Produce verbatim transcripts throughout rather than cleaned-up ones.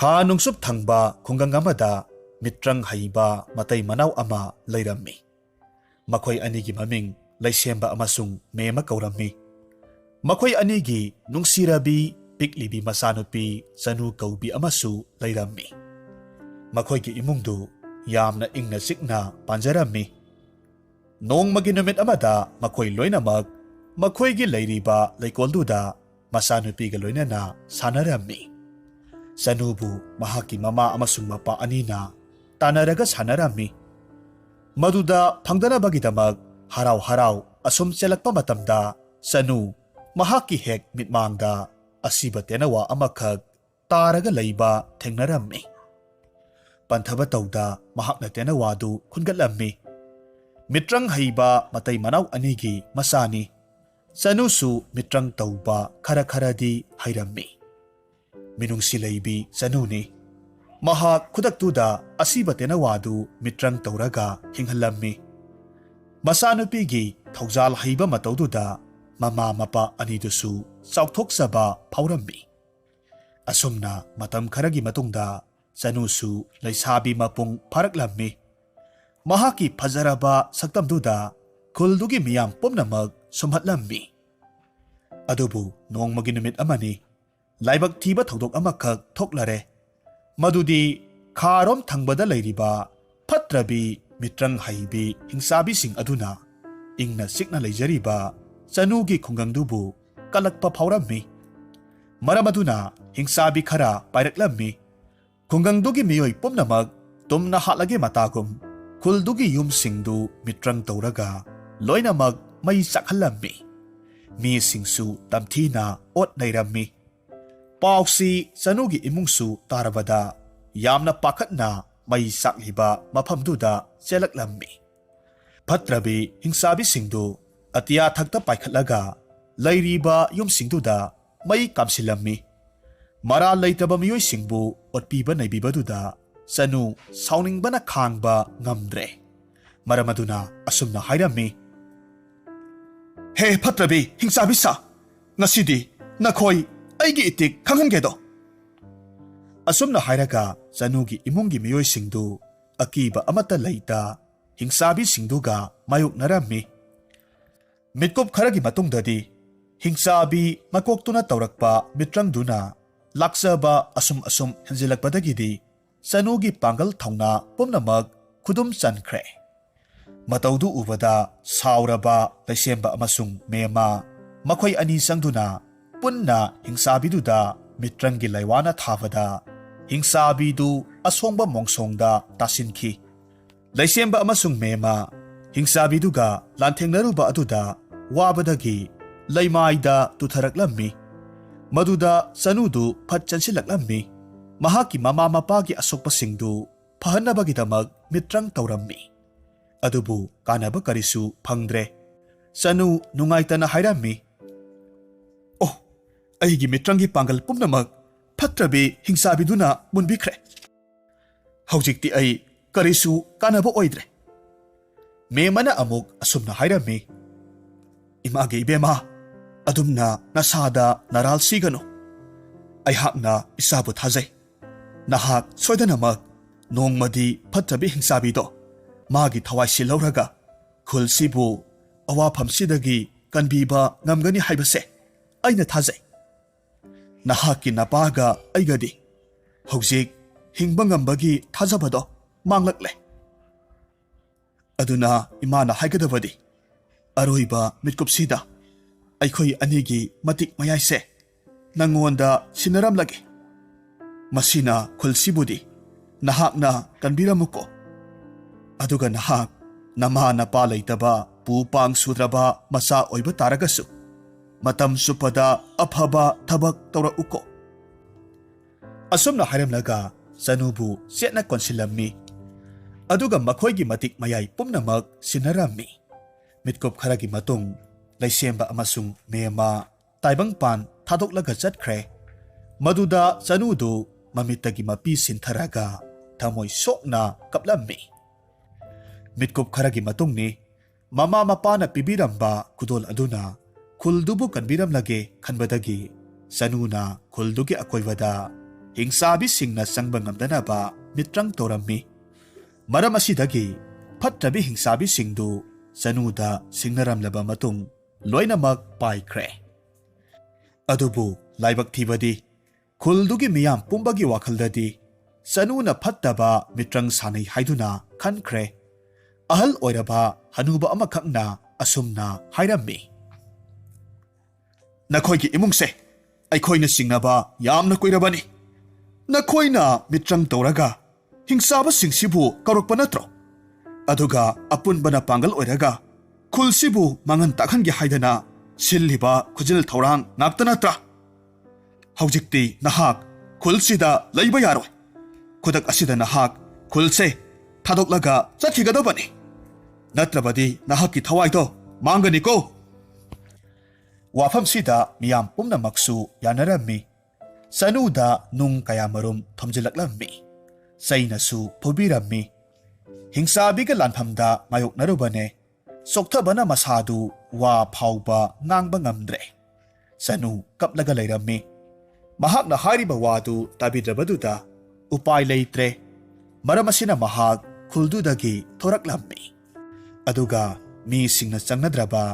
ꯈꯥ ꯅꯣꯡꯆꯨꯞ ꯊꯪꯕ ꯈꯨꯡꯒꯪ ꯑꯃꯗ ꯃꯤꯇ꯭ꯔꯪ ꯍꯩꯕ ꯃꯇꯩ ꯃꯅꯥꯎ ꯑꯃ ꯂꯩꯔꯝꯃꯤ꯫ ꯃꯈꯣꯏ ꯑꯅꯤꯒꯤ ꯃꯃꯤꯡ ꯂꯩꯁꯦꯝꯕ ꯑꯃꯁꯨꯡ ꯃꯦꯝꯃ ꯀꯧꯔꯝꯃꯤ꯫ ꯃꯈꯣꯏ ꯑꯅꯤꯒꯤ ꯅꯨꯡꯁꯤꯔꯕꯤ ꯄꯤꯛꯂꯤꯕꯤ ꯃꯆꯥꯅꯨꯄꯤ ꯆꯅꯨ ꯀꯧꯕꯤ ꯑꯃꯁꯨ ꯂꯩꯔꯝꯃꯤ꯫ ꯃꯈꯣꯏꯒꯤ ꯏꯃꯨꯡꯗꯨ ꯌꯥꯝꯅ ꯏꯪꯅ ꯆꯤꯛꯅ ꯄꯥꯟꯖꯔꯝꯃꯤ꯫ ꯅꯣꯡꯃꯒꯤ ꯅꯨꯃꯤꯠ ꯑꯃꯗ ꯃꯈꯣꯏ ꯂꯣꯏꯅꯃꯛ ꯃꯈꯣꯏꯒꯤ ꯂꯩꯔꯤꯕ ꯂꯩꯀꯣꯜꯗꯨꯗ ꯃꯆꯥꯅꯨꯄꯤꯒ ꯂꯣꯏꯅꯅ ꯁꯥꯟꯅꯔꯝꯃꯤ꯫ ꯆꯅꯨꯕꯨ ꯃꯍꯥꯛꯀꯤ ꯃꯃꯥ ꯑꯃꯁꯨꯡ ꯃꯄꯥ ꯑꯅꯤꯅ ꯇꯥꯟꯅꯔꯒ ꯁꯥꯟꯅꯔꯝꯃꯤ꯫ ꯃꯗꯨꯗ ꯐꯪꯗꯅꯕꯒꯤꯗꯃꯛ ꯍꯔꯥꯎ ꯍꯔꯥꯎ ꯑꯁꯨꯝ ꯆꯦꯜꯂꯛꯄ ꯃꯇꯝꯗ ꯆꯅꯨ ꯃꯍꯥꯛꯀꯤ ꯍꯦꯛ ꯃꯤꯠꯃꯥꯡꯗ ꯑꯁꯤꯕ ꯇꯦꯅꯋꯥ ꯑꯃꯈꯛ ꯇꯥꯔꯒ ꯂꯩꯕ ꯊꯦꯡꯅꯔꯝꯃꯤ꯫ ꯄꯟꯊꯕ ꯇꯧꯗ ꯃꯍꯥꯛꯅ ꯇꯦꯅꯋꯥꯗꯨ ꯈꯨꯟꯒꯠꯂꯝꯃꯤ꯫ ꯃꯤꯇ꯭ꯔꯪ ꯍꯩꯕ ꯃꯇꯩ ꯃꯅꯥꯎ ꯑꯅꯤꯒꯤ ꯃꯆꯥꯅꯤ꯫ ꯆꯅꯨꯁꯨ ꯃꯤꯇ꯭ꯔꯪ ꯇꯧꯕ ꯈꯔ ꯈꯔꯗꯤ ꯍꯩꯔꯝꯃꯤ꯫ ꯃꯤꯅꯨꯡꯁꯤ ꯂꯩꯕꯤ ꯆꯅꯨꯅꯤ꯫ ꯃꯍꯥꯛ ꯈꯨꯗꯛꯇꯨꯗ ꯑꯁꯤꯕ ꯇꯦꯅꯋꯥꯗꯨ ꯃꯤꯇ꯭ꯔꯪ ꯇꯧꯔꯒ ꯍꯤꯡꯍꯜꯂꯝꯃꯤ꯫ ꯃꯆꯥꯅꯨꯄꯤꯒꯤ ꯊꯧꯖꯥꯜ ꯍꯩꯕ ꯃꯇꯧꯗꯨꯗ ꯃꯃꯥ ꯃꯄꯥ ꯑꯅꯤꯗꯨꯁꯨ ꯆꯥꯎꯊꯣꯛꯆꯕ ꯐꯥꯎꯔꯝꯃꯤ꯫ ꯑꯁꯨꯝꯅ ꯃꯇꯝ ꯈꯔꯒꯤ ꯃꯇꯨꯡꯗ ꯆꯅꯨꯁꯨ ꯂꯩꯁꯥꯕꯤ ꯃꯄꯨꯡ ꯐꯥꯔꯛꯂꯝꯃꯤ꯫ ꯃꯍꯥꯛꯀꯤ ꯐꯖꯔꯕ ꯁꯛꯇꯝꯗꯨꯗ ꯈꯨꯜꯗꯨꯒꯤ ꯃꯤꯌꯥꯝ ꯄꯨꯝꯅꯃꯛ ꯁꯨꯝꯍꯠꯂꯝꯃꯤ꯫ ꯑꯗꯨꯕꯨ ꯅꯣꯡꯃꯒꯤ ꯅꯨꯃꯤꯠ ꯑꯃꯅꯤ, ꯂꯥꯏꯕꯛ ꯊꯤꯕ ꯊꯧꯗꯣꯛ ꯑꯃꯈꯛ ꯊꯣꯛꯂꯔꯦ꯫ ꯃꯗꯨꯗꯤ ꯈꯥꯔꯣꯝ ꯊꯪꯕꯗ ꯂꯩꯔꯤꯕ ꯐꯠꯇ꯭ꯔꯕꯤ ꯃꯤꯇ꯭ꯔꯪ ꯍꯩꯕꯤ ꯍꯤꯡꯆꯥꯕꯤꯁꯤꯡ ꯑꯗꯨꯅ ꯏꯪꯅ ꯆꯤꯛꯅ ꯂꯩꯖꯔꯤꯕ ꯆꯅꯨꯒꯤ ꯈꯨꯡꯒꯪꯗꯨꯕꯨ ꯀꯜꯂꯛꯄ ꯐꯥꯎꯔꯝꯃꯤ꯫ ꯃꯔꯝ ꯑꯗꯨꯅ ꯍꯤꯡꯆꯥꯕꯤ ꯈꯔ ꯄꯥꯏꯔꯛꯂꯝꯃꯤ꯫ ꯈꯨꯡꯒꯪꯗꯨꯒꯤ ꯃꯤꯑꯣꯏ ꯄꯨꯝꯅꯃꯛ ꯇꯨꯝꯅ ꯍꯥꯠꯂꯒꯦ ꯃꯇꯥꯒꯨꯝ ꯈꯨꯜꯗꯨꯒꯤ ꯌꯨꯝꯁꯤꯡꯗꯨ ꯃꯤꯇ꯭ꯔꯪ ꯇꯧꯔꯒ ꯂꯣꯏꯅꯃꯛ ꯃꯩ ꯆꯥꯛꯍꯜꯂꯝꯃꯤ꯫ ꯃꯤꯁꯤꯡꯁꯨ ꯇꯝꯊꯤꯅ ꯑꯣꯠ ꯅꯩꯔꯝꯃꯤ꯫ ꯄꯥꯎꯁꯤ ꯆꯅꯨꯒꯤ ꯏꯃꯨꯡꯁꯨ ꯇꯥꯔꯕꯗ ꯌꯥꯝꯅ ꯄꯥꯈꯠꯅ ꯃꯩ ꯆꯥꯛꯂꯤꯕ ꯃꯐꯝꯗꯨꯗ ꯆꯦꯜꯂꯛꯂꯝꯃꯤ꯫ ꯐꯠꯇ꯭ꯔꯕꯤ ꯍꯤꯡꯆꯥꯕꯤꯁꯤꯡꯗꯨ ꯑꯇꯤꯌꯥ ꯊꯛꯇ ꯄꯥꯏꯈꯠꯂꯒ ꯂꯩꯔꯤꯕ ꯌꯨꯝꯁꯤꯡꯗꯨꯗ ꯃꯩ ꯀꯥꯝꯁꯤꯜꯂꯝꯃꯤ꯫ ꯃꯔꯥꯜ ꯂꯩꯇꯕ ꯃꯤꯑꯣꯏꯁꯤꯡꯕꯨ ꯑꯣꯠꯄꯤꯕ ꯅꯩꯕꯤꯕꯗꯨꯗ ꯆꯅꯨ ꯁꯥꯎꯅꯤꯡꯕꯅ ꯈꯥꯡꯕ ꯉꯝꯗ꯭ꯔꯦ꯫ ꯃꯔꯝ ꯑꯗꯨꯅ ꯑꯁꯨꯝꯅ ꯍꯥꯏꯔꯝꯃꯤ, "ꯍꯦ ꯐꯠꯇ꯭ꯔꯕꯤ ꯍꯤꯡꯆꯥꯕꯤ ꯁꯥ, ꯉꯁꯤꯗꯤ ꯅꯈꯣꯏ ꯑꯩꯒꯤ ꯏꯇꯤꯛ ꯈꯪꯍꯟꯒꯦꯗꯣ?" ꯑꯁꯨꯝꯅ ꯍꯥꯏꯔꯒ ꯆꯅꯨꯒꯤ ꯏꯃꯨꯡꯒꯤ ꯃꯤꯑꯣꯏꯁꯤꯡꯗꯨ ꯑꯀꯤꯕ ꯑꯃꯠꯇ ꯂꯩꯇ ꯍꯤꯡꯆꯥꯕꯤꯁꯤꯡꯗꯨꯒ ꯃꯥꯌꯣꯛꯅꯔꯝꯃꯤ꯫ ꯃꯤꯠꯀꯨꯞ ꯈꯔꯒꯤ ꯃꯇꯨꯡꯗꯗꯤ ꯍꯤꯡꯆꯥꯕꯤ ꯃꯀꯣꯛꯇꯨꯅ ꯇꯧꯔꯛꯄ ꯃꯤꯇ꯭ꯔꯪꯗꯨꯅ ꯂꯥꯛꯆꯕ ꯑꯁꯨꯝ ꯑꯁꯨꯝ ꯍꯦꯟꯖꯤꯜꯂꯛꯄꯗꯒꯤꯗꯤ ꯆꯅꯨꯒꯤ ꯄꯥꯡꯒꯜ ꯊꯧꯅꯥ ꯄꯨꯝꯅꯃꯛ ꯈꯨꯗꯨꯝ ꯆꯟꯈ꯭ꯔꯦ꯫ ꯃꯇꯧꯗꯨ ꯎꯕꯗ ꯁꯥꯎꯔꯕ ꯂꯩꯁꯦꯝꯕ ꯑꯃꯁꯨꯡ ꯃꯦꯃ ꯃꯈꯣꯏ ꯑꯅꯤ ꯆꯪꯗꯨꯅ ꯄꯨꯟꯅ ꯍꯤꯡꯆꯥꯕꯤꯗꯨꯗ ꯃꯤꯇ꯭ꯔꯪꯒꯤ ꯂꯩꯋꯥꯅ ꯊꯥꯕꯗ ꯍꯤꯡꯆꯥꯕꯤꯗꯨ ꯑꯁꯣꯡꯕ ꯃꯣꯡꯁꯣꯡꯗ ꯇꯥꯁꯤꯟꯈꯤ꯫ ꯂꯩꯁꯦꯝꯕ ꯑꯃꯁꯨꯡ ꯃꯦꯃ ꯍꯤꯡꯆꯥꯕꯤꯗꯨꯒ ꯂꯥꯟꯊꯦꯡꯅꯔꯨꯕ ꯑꯗꯨꯗ ꯋꯥꯕꯗꯒꯤ ꯂꯩꯃꯥꯏꯗ ꯇꯨꯊꯔꯛꯂꯝꯃꯤ꯫ ꯃꯗꯨꯗ ꯆꯅꯨꯗꯨ ꯐꯠ ꯆꯦꯟꯁꯤꯜꯂꯛꯂꯝꯃꯤ꯫ ꯃꯍꯥꯛꯀꯤ ꯃꯃꯥ ꯃꯄꯥꯒꯤ ꯑꯁꯣꯛꯄꯁꯤꯡꯗꯨ ꯐꯍꯟꯅꯕꯒꯤꯗꯃꯛ ꯃꯤꯇ꯭ꯔꯪ ꯇꯧꯔꯝꯃꯤ꯫ ꯑꯗꯨꯕꯨ ꯀꯥꯟꯅꯕ ꯀꯔꯤꯁꯨ ꯐꯪꯗ꯭ꯔꯦ꯫ ꯆꯅꯨ ꯅꯨꯡꯉꯥꯏꯇꯅ ꯍꯥꯏꯔꯝꯃꯤ, "ꯑꯣ, ꯑꯩꯒꯤ ꯃꯤꯇ꯭ꯔꯪꯒꯤ ꯄꯥꯡꯒꯜ ꯄꯨꯝꯅꯃꯛ ꯐꯠꯇ꯭ꯔꯕꯤ ꯍꯤꯡꯆꯥꯕꯤꯗꯨꯅ ꯃꯨꯟꯕꯤꯈ꯭ꯔꯦ꯫ ꯍꯧꯖꯤꯛꯇꯤ ꯑꯩ ꯀꯔꯤꯁꯨ ꯀꯥꯟꯅꯕ ꯑꯣꯏꯗ꯭ꯔꯦ꯫" ꯃꯦꯃꯅ ꯑꯃꯨꯛ ꯑꯁꯨꯝꯅ ꯍꯥꯏꯔꯝꯃꯤ, "ꯏꯃꯥꯒꯤ ꯏꯕꯦꯝꯃ, ꯑꯗꯨꯝꯅ ꯅꯁꯥꯗ ꯅꯔꯥꯜ ꯁꯤꯒꯅꯨ꯫ ꯑꯩꯍꯥꯛꯅ ꯏꯆꯥꯕꯨ ꯊꯥꯖꯩ꯫ ꯅꯍꯥꯛ ꯁꯣꯏꯗꯅꯃꯛ ꯅꯣꯡꯃꯗꯤ ꯐꯠꯇꯕꯤ ꯍꯤꯡꯆꯥꯕꯤꯗꯣ ꯃꯥꯒꯤ ꯊꯋꯥꯏꯁꯤ ꯂꯧꯔꯒ ꯈꯨꯜꯁꯤꯕꯨ ꯑꯋꯥꯐꯝꯁꯤꯗꯒꯤ ꯀꯟꯕꯤꯕ ꯉꯝꯒꯅꯤ ꯍꯥꯏꯕꯁꯦ ꯑꯩꯅ ꯊꯥꯖꯩ꯫ ꯅꯍꯥꯛꯀꯤ ꯅꯄꯥꯒ ꯑꯩꯒꯗꯤ ꯍꯧꯖꯤꯛ ꯍꯤꯡꯕ ꯉꯝꯕꯒꯤ ꯊꯥꯖꯕꯗꯣ ꯃꯥꯡꯂꯛꯂꯦ꯫ ꯑꯗꯨꯅ ꯏꯃꯥꯅ ꯍꯥꯏꯒꯗꯕꯗꯤ, ꯑꯔꯣꯏꯕ ꯃꯤꯠꯀꯨꯞꯁꯤꯗ ꯑꯩꯈꯣꯏ ꯑꯅꯤꯒꯤ ꯃꯇꯤꯛ ꯃꯌꯥꯏꯁꯦ ꯅꯪꯉꯣꯟꯗ ꯁꯤꯟꯅꯔꯝꯂꯒꯦ꯫ ꯃꯁꯤꯅ ꯈꯨꯜꯁꯤꯕꯨꯗꯤ ꯅꯍꯥꯛꯅ ꯀꯟꯕꯤꯔꯝꯃꯨꯀꯣ꯫ ꯑꯗꯨꯒ ꯅꯍꯥꯛ ꯅꯃꯥ ꯅꯄꯥ ꯂꯩꯇꯕ ꯄꯨ ꯄꯥꯡ ꯁꯨꯗ꯭ꯔꯕ ꯃꯆꯥ ꯑꯣꯏꯕ ꯇꯥꯔꯒꯁꯨ ꯃꯇꯝ ꯆꯨꯞꯄꯗ ꯑꯐꯕ ꯊꯕꯛ ꯇꯧꯔꯛꯎꯀꯣ꯫" ꯑꯁꯨꯝꯅ ꯍꯥꯏꯔꯝꯂꯒ ꯆꯅꯨꯕꯨ ꯆꯦꯠꯅ ꯀꯣꯟꯁꯤꯜꯂꯝꯃꯤ꯫ ꯑꯗꯨꯒ ꯃꯈꯣꯏꯒꯤ ꯃꯇꯤꯛ ꯃꯌꯥꯏ ꯄꯨꯝꯅꯃꯛ ꯁꯤꯟꯅꯔꯝꯃꯤ꯫ ꯃꯤꯠꯀꯨꯞ ꯈꯔꯒꯤ ꯃꯇꯨꯡ ꯂꯩꯁꯦꯝꯕ ꯑꯃꯁꯨꯡ ꯃꯦꯃ ꯇꯥꯏꯕꯪꯄꯥꯟ ꯊꯥꯗꯣꯛꯂꯒ ꯆꯠꯈ꯭ꯔꯦ꯫ ꯃꯗꯨꯗ ꯆꯅꯨꯗꯨ ꯃꯃꯤꯠꯇꯒꯤ ꯃꯄꯤ ꯁꯤꯟꯊꯔꯒ ꯊꯃꯣꯏ ꯁꯣꯛꯅ ꯀꯞꯂꯝꯃꯤ꯫ ꯃꯤꯠꯀꯨꯞ ꯈꯔꯒꯤ ꯃꯇꯨꯡꯅꯤ꯫ ꯃꯃꯥ ꯃꯄꯥꯅ ꯄꯤꯕꯤꯔꯝꯕ ꯈꯨꯗꯣꯜ ꯑꯗꯨꯅ ꯈꯨꯜꯗꯨꯕꯨ ꯀꯟꯕꯤꯔꯝꯂꯒꯦ ꯈꯟꯕꯗꯒꯤ ꯆꯅꯨꯅ ꯈꯨꯜꯗꯨꯒꯤ ꯑꯀꯣꯏꯕꯗ ꯍꯤꯡꯆꯥꯕꯤꯁꯤꯡꯅ ꯆꯪꯕ ꯉꯝꯗꯅꯕ ꯃꯤꯇ꯭ꯔꯪ ꯇꯧꯔꯝꯃꯤ꯫ ꯃꯔꯝ ꯑꯁꯤꯗꯒꯤ ꯐꯠꯇ꯭ꯔꯕꯤ ꯍꯤꯡꯆꯥꯕꯤꯁꯤꯡꯗꯨ ꯆꯅꯨꯗ ꯁꯤꯡꯅꯔꯝꯂꯕ ꯃꯇꯨꯡ ꯂꯣꯏꯅꯃꯛ ꯄꯥꯏꯈ꯭ꯔꯦ꯫ ꯑꯗꯨꯕꯨ ꯂꯥꯏꯕꯛ ꯊꯤꯕꯗꯤ ꯈꯨꯜꯗꯨꯒꯤ ꯃꯤꯌꯥꯝ ꯄꯨꯝꯕꯒꯤ ꯋꯥꯈꯜꯗꯗꯤ ꯆꯅꯨꯅ ꯐꯠꯇꯕ ꯃꯤꯇ꯭ꯔꯪ ꯁꯥꯟꯅꯩ ꯍꯥꯏꯗꯨꯅ ꯈꯟꯈ꯭ꯔꯦ꯫ ꯑꯍꯜ ꯑꯣꯏꯔꯕ ꯍꯅꯨꯕ ꯑꯃꯈꯛꯅ ꯑꯁꯨꯝꯅ ꯍꯥꯏꯔꯝꯃꯤ, "ꯅꯈꯣꯏꯒꯤ ꯏꯃꯨꯡꯁꯦ ꯑꯩꯈꯣꯏꯅ ꯆꯤꯡꯅꯕ ꯌꯥꯝꯅ ꯀꯨꯏꯔꯕꯅꯤ꯫ ꯅꯈꯣꯏꯅ ꯃꯤꯇ꯭ꯔꯪ ꯇꯧꯔꯒ ꯍꯤꯡꯆꯥꯕꯁꯤꯡꯁꯤꯕꯨ ꯀꯧꯔꯛꯄ ꯅꯠꯇ꯭ꯔꯣ? ꯑꯗꯨꯒ ꯑꯄꯨꯟꯕꯅ ꯄꯥꯡꯒꯜ ꯑꯣꯏꯔꯒ ꯈꯨꯜꯁꯤꯕꯨ ꯃꯥꯡꯍꯟ ꯇꯥꯛꯍꯟꯒꯦ ꯍꯥꯏꯗꯅ ꯁꯤꯜꯂꯤꯕ ꯈꯨꯖꯤꯜ ꯊꯧꯔꯥꯡ ꯉꯥꯛꯇ ꯅꯠꯇ꯭ꯔꯥ? ꯍꯧꯖꯤꯛꯇꯤ ꯅꯍꯥꯛ ꯈꯨꯜꯁꯤꯗ ꯂꯩꯕ ꯌꯥꯔꯣꯏ꯫ ꯈꯨꯗꯛ ꯑꯁꯤꯗ ꯅꯍꯥꯛ ꯈꯨꯜꯁꯦ ꯊꯥꯗꯣꯛꯂꯒ ꯆꯠꯈꯤꯒꯗꯕꯅꯤ꯫ ꯅꯠꯇ꯭ꯔꯕꯗꯤ ꯅꯍꯥꯛꯀꯤ ꯊꯋꯥꯏꯗꯣ ꯃꯥꯡꯒꯅꯤꯀꯣ!" ꯋꯥꯐꯝꯁꯤꯗ ꯃꯤꯌꯥꯝ ꯄꯨꯝꯅꯃꯛꯁꯨ ꯌꯥꯅꯔꯝꯃꯤ꯫ ꯆꯅꯨꯗ ꯅꯨꯡ ꯀꯌꯥꯃꯔꯨꯝ ꯊꯣꯝꯖꯤꯜꯂꯛꯂꯝꯃꯤ꯫ ꯆꯩꯅꯁꯨ ꯐꯨꯕꯤꯔꯝꯃꯤ꯫ ꯍꯤꯡꯆꯥꯕꯤꯒ ꯂꯥꯟꯐꯝꯗ ꯃꯥꯌꯣꯛꯅꯔꯨꯕꯅꯦ꯫ ꯆꯣꯛꯊꯕꯅ ꯃꯁꯥꯗꯨ ꯋꯥ ꯐꯥꯎꯕ ꯉꯥꯡꯕ ꯉꯝꯗ꯭ꯔꯦ꯫ ꯆꯅꯨ ꯀꯞꯂꯒ ꯂꯩꯔꯝꯃꯤ꯫ ꯃꯍꯥꯛꯅ ꯍꯥꯏꯔꯤꯕ ꯋꯥꯗꯨ ꯇꯥꯕꯤꯗ꯭ꯔꯕꯗꯨꯗ ꯎꯄꯥꯏ ꯂꯩꯇ꯭ꯔꯦ꯫ ꯃꯔꯝ ꯑꯁꯤꯅ ꯃꯍꯥꯛ ꯈꯨꯜꯗꯨꯗꯒꯤ ꯊꯣꯔꯛꯂꯝꯃꯤ꯫ ꯑꯗꯨꯒ ꯃꯤꯁꯤꯡꯅ ꯆꯪꯅꯗ꯭ꯔꯕ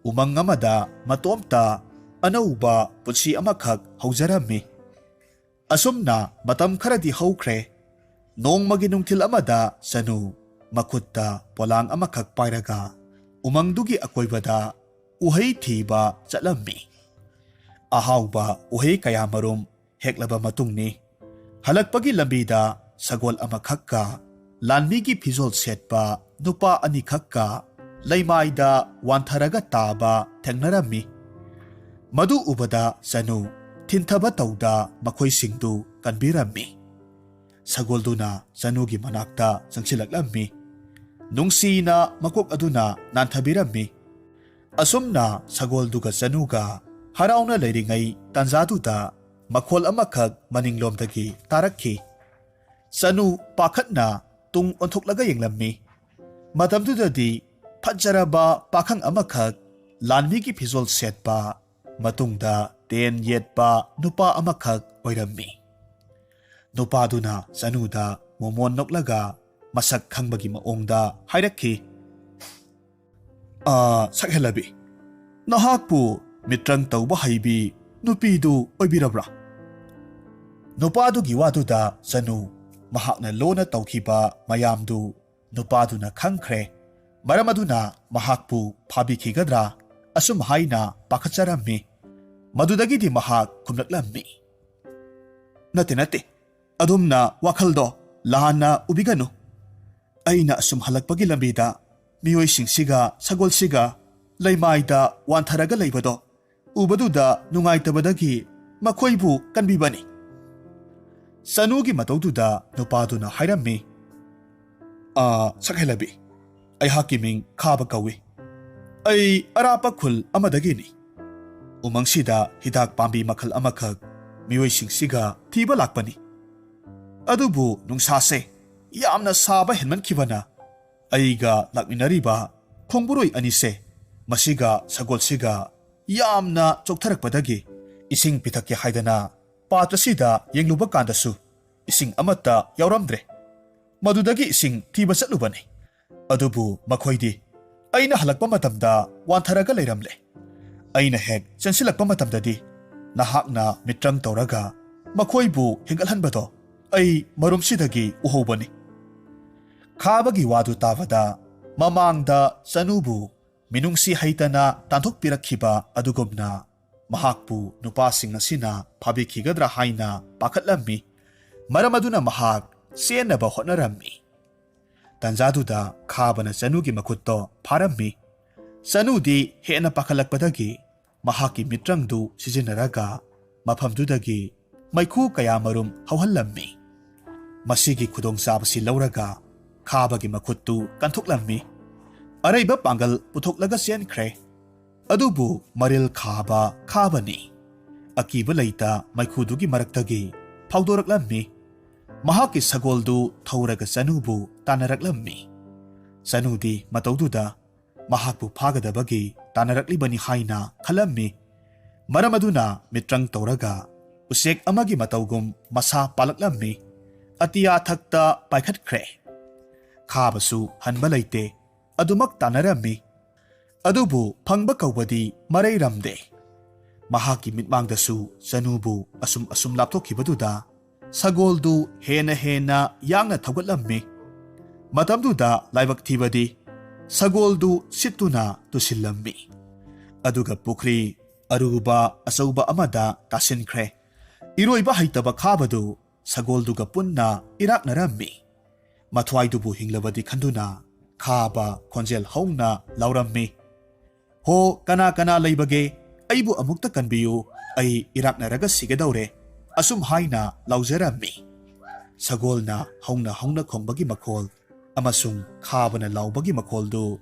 ꯎꯃꯪ ꯑꯃꯗ ꯃꯇꯣꯝꯇ ꯑꯅꯧꯕ ꯄꯨꯟꯁꯤ ꯑꯃꯈꯛ ꯍꯧꯖꯔꯝꯃꯤ꯫ ꯑꯁꯨꯝꯅ ꯃꯇꯝ ꯈꯔꯗꯤ ꯍꯧꯈ꯭ꯔꯦ꯫ ꯅꯣꯡꯃꯒꯤ ꯅꯨꯡꯊꯤꯜ ꯑꯃꯗ ꯆꯅꯨ ꯃꯈꯨꯠꯇ ꯄꯣꯂꯥꯡ ꯑꯃꯈꯛ ꯄꯥꯏꯔꯒ ꯎꯃꯪꯗꯨꯒꯤ ꯑꯀꯣꯏꯕꯗ ꯎꯍꯩ ꯊꯤꯕ ꯆꯠꯂꯝꯃꯤ꯫ ꯑꯍꯥꯎꯕ ꯎꯍꯩ ꯀꯌꯥꯃꯔꯨꯝ ꯍꯦꯛꯂꯕ ꯃꯇꯨꯡꯅꯤ꯫ ꯍꯜꯂꯛꯄꯒꯤ ꯂꯝꯕꯤꯗ ꯁꯒꯣꯜ ꯑꯃꯈꯛꯀ ꯂꯥꯟꯃꯤꯒꯤ ꯐꯤꯖꯣꯜ ꯁꯦꯠꯄ ꯅꯨꯄꯥ ꯑꯅꯤꯈꯛꯀ ꯂꯩꯃꯥꯏꯗ ꯋꯥꯟꯊꯔꯒ ꯇꯥꯕ ꯊꯦꯡꯅꯔꯝꯃꯤ꯫ ꯃꯗꯨ ꯎꯕꯗ ꯆꯅꯨ ꯊꯤꯟꯊꯕ ꯇꯧꯗ ꯃꯈꯣꯏꯁꯤꯡꯗꯨ ꯀꯟꯕꯤꯔꯝꯃꯤ꯫ ꯁꯒꯣꯜꯗꯨꯅ ꯆꯅꯨꯒꯤ ꯃꯅꯥꯛꯇ ꯆꯪꯁꯤꯜꯂꯛꯂꯝꯃꯤ꯫ ꯅꯨꯡꯁꯤꯅ ꯃꯀꯣꯛ ꯑꯗꯨꯅ ꯅꯥꯟꯊꯕꯤꯔꯝꯃꯤ꯫ ꯑꯁꯨꯝꯅ ꯁꯒꯣꯜꯗꯨꯒ ꯆꯅꯨꯒ ꯍꯔꯥꯎꯅ ꯂꯩꯔꯤꯉꯩ ꯇꯥꯟꯖꯥꯗꯨꯗ ꯃꯈꯣꯜ ꯑꯃꯈꯛ ꯃꯅꯤꯡꯂꯣꯝꯗꯒꯤ ꯇꯥꯔꯛꯈꯤ꯫ ꯆꯅꯨ ꯄꯥꯈꯠꯅ ꯇꯨꯡ ꯑꯣꯟꯊꯣꯛꯂꯒ ꯌꯦꯡꯂꯝꯃꯤ꯫ ꯃꯇꯝꯗꯨꯗꯗꯤ ꯐꯖꯔꯕ ꯄꯥꯈꯪ ꯑꯃꯈꯛ ꯂꯥꯟꯃꯤꯒꯤ ꯐꯤꯖꯣꯜ ꯁꯦꯠꯄ, ꯃꯇꯨꯡꯗ ꯇꯦꯟ ꯌꯦꯠꯄ ꯅꯨꯄꯥ ꯑꯃꯈꯛ ꯑꯣꯏꯔꯝꯃꯤ꯫ ꯅꯨꯄꯥꯗꯨꯅ ꯆꯅꯨꯗ ꯃꯣꯃꯣꯟ ꯅꯣꯛꯂꯒ ꯃꯁꯛ ꯈꯪꯕꯒꯤ ꯃꯑꯣꯡꯗ ꯍꯥꯏꯔꯛꯈꯤ, "ꯑꯥ, ꯁꯛꯍꯦꯜꯂꯕꯤ, ꯅꯍꯥꯛꯄꯨ ꯃꯤꯇ꯭ꯔꯪ ꯇꯧꯕ ꯍꯩꯕꯤ ꯅꯨꯄꯤꯗꯨ ꯑꯣꯏꯕꯤꯔꯕ꯭ꯔꯥ?" ꯅꯨꯄꯥꯗꯨꯒꯤ ꯋꯥꯗꯨꯗ ꯆꯅꯨ ꯃꯍꯥꯛꯅ ꯂꯣꯟꯅ ꯇꯧꯈꯤꯕ ꯃꯌꯥꯝꯗꯨ ꯅꯨꯄꯥꯗꯨꯅ ꯈꯪꯈ꯭ꯔꯦ꯫ ꯃꯔꯝ ꯑꯗꯨꯅ ꯃꯍꯥꯛꯄꯨ ꯐꯥꯕꯤꯈꯤꯒꯗ꯭ꯔꯥ ꯑꯁꯨꯝ ꯍꯥꯏꯅ ꯄꯥꯈꯠꯆꯔꯝꯃꯤ꯫ ꯃꯗꯨꯗꯒꯤꯗꯤ ꯃꯍꯥꯛ ꯈꯨꯝꯂꯛꯂꯝꯃꯤ, "ꯅꯠꯇꯦ, ꯅꯠꯇꯦ, ꯑꯗꯨꯝꯅ ꯋꯥꯈꯜꯗꯣ ꯂꯥꯟꯅ ꯎꯕꯤꯒꯅꯨ꯫ ꯑꯩꯅ ꯑꯁꯨꯝ ꯍꯜꯂꯛꯄꯒꯤ ꯂꯝꯕꯤꯗ ꯃꯤꯑꯣꯏꯁꯤꯡꯁꯤꯒ ꯁꯒꯣꯜꯁꯤꯒ ꯂꯩꯃꯥꯏꯗ ꯋꯥꯟꯊꯔꯒ ꯂꯩꯕꯗꯣ ꯎꯕꯗꯨꯗ ꯅꯨꯡꯉꯥꯏꯇꯕꯗꯒꯤ ꯃꯈꯣꯏꯕꯨ ꯀꯟꯕꯤꯕꯅꯤ꯫" ꯆꯅꯨꯒꯤ ꯃꯇꯧꯗꯨꯗ ꯅꯨꯄꯥꯗꯨꯅ ꯍꯥꯏꯔꯝꯃꯤ, "ꯑꯥ, ꯁꯛꯍꯦꯜꯂꯕꯤ, ꯑꯩꯍꯥꯛꯀꯤ ꯃꯤꯡ ꯈꯥꯕ ꯀꯧꯏ꯫ ꯑꯩ ꯑꯔꯥꯞꯄ ꯈꯨꯜ ꯑꯃꯗꯒꯤꯅꯤ꯫ ꯎꯃꯪꯁꯤꯗ ꯍꯤꯗꯥꯛ ꯄꯥꯝꯕꯤ ꯃꯈꯜ ꯑꯃꯈꯛ ꯃꯤꯑꯣꯏꯁꯤꯡꯁꯤꯒ ꯊꯤꯕ ꯂꯥꯛꯄꯅꯤ꯫ ꯑꯗꯨꯕꯨ ꯅꯨꯡꯁꯥꯁꯦ ꯌꯥꯝꯅ ꯁꯥꯕ ꯍꯦꯟꯃꯟꯈꯤꯕꯅ ꯑꯩꯒ ꯂꯥꯛꯃꯤꯟꯅꯔꯤꯕ ꯈꯣꯡꯕꯨꯔꯣꯏ ꯑꯅꯤꯁꯦ ꯃꯁꯤꯒ ꯁꯒꯣꯜꯁꯤꯒ ꯌꯥꯝꯅ ꯆꯣꯛꯊꯔꯛꯄꯗꯒꯤ ꯏꯁꯤꯡ ꯄꯤꯊꯛꯀꯦ ꯍꯥꯏꯗꯅ ꯄꯥꯇ꯭ꯔꯁꯤꯗ ꯌꯦꯡꯂꯨꯕ ꯀꯥꯟꯗꯁꯨ ꯏꯁꯤꯡ ꯑꯃꯠꯇ ꯌꯥꯎꯔꯝꯗ꯭ꯔꯦ꯫ ꯃꯗꯨꯗꯒꯤ ꯏꯁꯤꯡ ꯊꯤꯕ ꯆꯠꯂꯨꯕꯅꯤ꯫ ꯑꯗꯨꯕꯨ ꯃꯈꯣꯏꯗꯤ ꯑꯩꯅ ꯍꯜꯂꯛꯄ ꯃꯇꯝꯗ ꯋꯥꯟꯊꯔꯒ ꯂꯩꯔꯝꯂꯦ꯫ ꯑꯩꯅ ꯍꯦꯛ ꯆꯦꯟꯁꯤꯜꯂꯛꯄ ꯃꯇꯝꯗꯗꯤ ꯅꯍꯥꯛꯅ ꯃꯤꯇ꯭ꯔꯪ ꯇꯧꯔꯒ ꯃꯈꯣꯏꯕꯨ ꯍꯦꯟꯒꯠꯍꯟꯕꯗꯣ ꯑꯩ ꯃꯔꯨꯝꯁꯤꯗꯒꯤ ꯎꯍꯧꯕꯅꯤ꯫" ꯈꯥꯕꯒꯤ ꯋꯥꯗꯨ ꯇꯥꯕꯗ ꯃꯃꯥꯡꯗ ꯆꯅꯨꯕꯨ ꯃꯤꯅꯨꯡꯁꯤ ꯍꯩꯇꯅ ꯇꯥꯟꯊꯣꯛꯄꯤꯔꯛꯈꯤꯕ ꯑꯗꯨꯒꯨꯝꯅ ꯃꯍꯥꯛꯄꯨ ꯅꯨꯄꯥꯁꯤꯡ ꯑꯁꯤꯅ ꯐꯥꯕꯤꯈꯤꯒꯗ꯭ꯔꯥ ꯍꯥꯏꯅ ꯄꯥꯈꯠꯂꯝꯃꯤ꯫ ꯃꯔꯝ ꯑꯗꯨꯅ ꯃꯍꯥꯛ ꯆꯦꯟꯅꯕ ꯍꯣꯠꯅꯔꯝꯃꯤ꯫ ꯇꯟꯖꯥꯗꯨꯗ ꯈꯥꯕꯅ ꯆꯅꯨꯒꯤ ꯃꯈꯨꯠꯇꯣ ꯐꯥꯔꯝꯃꯤ꯫ ꯆꯅꯨꯗꯤ ꯍꯦꯟꯅ ꯄꯥꯈꯠꯂꯛꯄꯗꯒꯤ ꯃꯍꯥꯛꯀꯤ ꯃꯤꯇ꯭ꯔꯪꯗꯨ ꯁꯤꯖꯤꯟꯅꯔꯒ ꯃꯐꯝꯗꯨꯗꯒꯤ ꯃꯩꯈꯨ ꯀꯌꯥꯃꯔꯨꯝ ꯍꯧꯍꯜꯂꯝꯃꯤ꯫ ꯃꯁꯤꯒꯤ ꯈꯨꯗꯣꯡꯆꯥꯕꯁꯤ ꯂꯧꯔꯒ ꯈꯥꯕꯒꯤ ꯃꯈꯨꯠꯇꯨ ꯀꯟꯊꯣꯛꯂꯝꯃꯤ꯫ ꯑꯔꯩꯕ ꯄꯥꯡꯒꯜ ꯄꯨꯊꯣꯛꯂꯒ ꯆꯦꯟꯈ꯭ꯔꯦ꯫ ꯑꯗꯨꯕꯨ ꯃꯔꯤꯜ ꯈꯥꯕ ꯈꯥꯕꯅꯤ꯫ ꯑꯀꯤꯕ ꯂꯩꯇ ꯃꯩꯈꯨꯗꯨꯒꯤ ꯃꯔꯛꯇꯒꯤ ꯐꯥꯎꯗꯣꯔꯛꯂꯝꯃꯤ꯫ ꯃꯍꯥꯛꯀꯤ ꯁꯒꯣꯜꯗꯨ ꯊꯧꯔꯒ ꯆꯅꯨꯕꯨ ꯇꯥꯟꯅꯔꯛꯂꯝꯃꯤ꯫ ꯆꯅꯨꯗꯤ ꯃꯇꯧꯗꯨꯗ ꯃꯍꯥꯛꯄꯨ ꯐꯥꯒꯗꯕꯒꯤ ꯇꯥꯟꯅꯔꯛꯂꯤꯕꯅꯤ ꯍꯥꯏꯅ ꯈꯜꯂꯝꯃꯤ꯫ ꯃꯔꯝ ꯑꯗꯨꯅ ꯃꯤꯇ꯭ꯔꯪ ꯇꯧꯔꯒ ꯎꯆꯦꯛ ꯑꯃꯒꯤ ꯃꯇꯧꯒꯨꯝ ꯃꯁꯥ ꯄꯥꯜꯂꯛꯂꯝꯃꯤ꯫ ꯑꯇꯤꯌꯥ ꯊꯛꯇ ꯄꯥꯏꯈꯠꯈ꯭ꯔꯦ꯫ ꯈꯥꯕꯁꯨ ꯍꯟꯕ ꯂꯩꯇꯦ꯫ ꯑꯗꯨꯃꯛ ꯇꯥꯟꯅꯔꯝꯃꯤ꯫ ꯑꯗꯨꯕꯨ ꯐꯪꯕ ꯀꯧꯕꯗꯤ ꯃꯔꯩꯔꯝꯗꯦ꯫ ꯃꯍꯥꯛꯀꯤ ꯃꯤꯠꯃꯥꯡꯗꯁꯨ ꯆꯅꯨꯕꯨ ꯑꯁꯨꯝ ꯑꯁꯨꯝ ꯂꯥꯞꯊꯣꯛꯈꯤꯕꯗꯨꯗ ꯁꯒꯣꯜꯗꯨ ꯍꯦꯟꯅ ꯍꯦꯟꯅ ꯌꯥꯡꯅ ꯊꯧꯒꯠꯂꯝꯃꯤ꯫ ꯃꯇꯝꯗꯨꯗ ꯂꯥꯏꯕꯛ ꯊꯤꯕꯗꯤ ꯁꯒꯣꯜꯗꯨ ꯁꯤꯠꯇꯨꯅ ꯇꯨꯁꯤꯜꯂꯝꯃꯤ꯫ ꯑꯗꯨꯒ ꯄꯨꯈ꯭ꯔꯤ ꯑꯔꯨꯕ ꯑꯆꯧꯕ ꯑꯃꯗ ꯇꯥꯁꯤꯟꯈ꯭ꯔꯦ꯫ ꯏꯔꯣꯏꯕ ꯍꯩꯇꯕ ꯈꯥꯕꯗꯨ ꯁꯒꯣꯜꯗꯨꯒ ꯄꯨꯟꯅ ꯏꯔꯥꯛꯅꯔꯝꯃꯤ꯫ ꯃꯊ꯭ꯋꯥꯏꯗꯨꯕꯨ ꯍꯤꯡꯂꯕꯗꯤ ꯈꯟꯗꯨꯅ ꯈꯥꯕ ꯈꯣꯟꯖꯦꯜ ꯍꯧꯅ ꯂꯥꯎꯔꯝꯃꯤ, "ꯍꯣ, ꯀꯅꯥ ꯀꯅꯥ ꯂꯩꯕꯒꯦ? ꯑꯩꯕꯨ ꯑꯃꯨꯛꯇ ꯀꯟꯕꯤꯌꯨ, ꯑꯩ ꯏꯔꯥꯛꯅꯔꯒ ꯁꯤꯒꯗꯧꯔꯦ"꯫ ꯑꯁꯨꯝ ꯍꯥꯏꯅ ꯂꯥꯎꯖꯔꯝꯃꯤ꯫ ꯁꯒꯣꯜꯅ ꯍꯧꯅ ꯍꯧꯅ ꯈꯣꯡꯕꯒꯤ ꯃꯈꯣꯜ ꯑꯃꯁꯨꯡ ꯈꯥꯕꯅ ꯂꯥꯎꯕꯒꯤ ꯃꯈꯣꯜꯗꯨ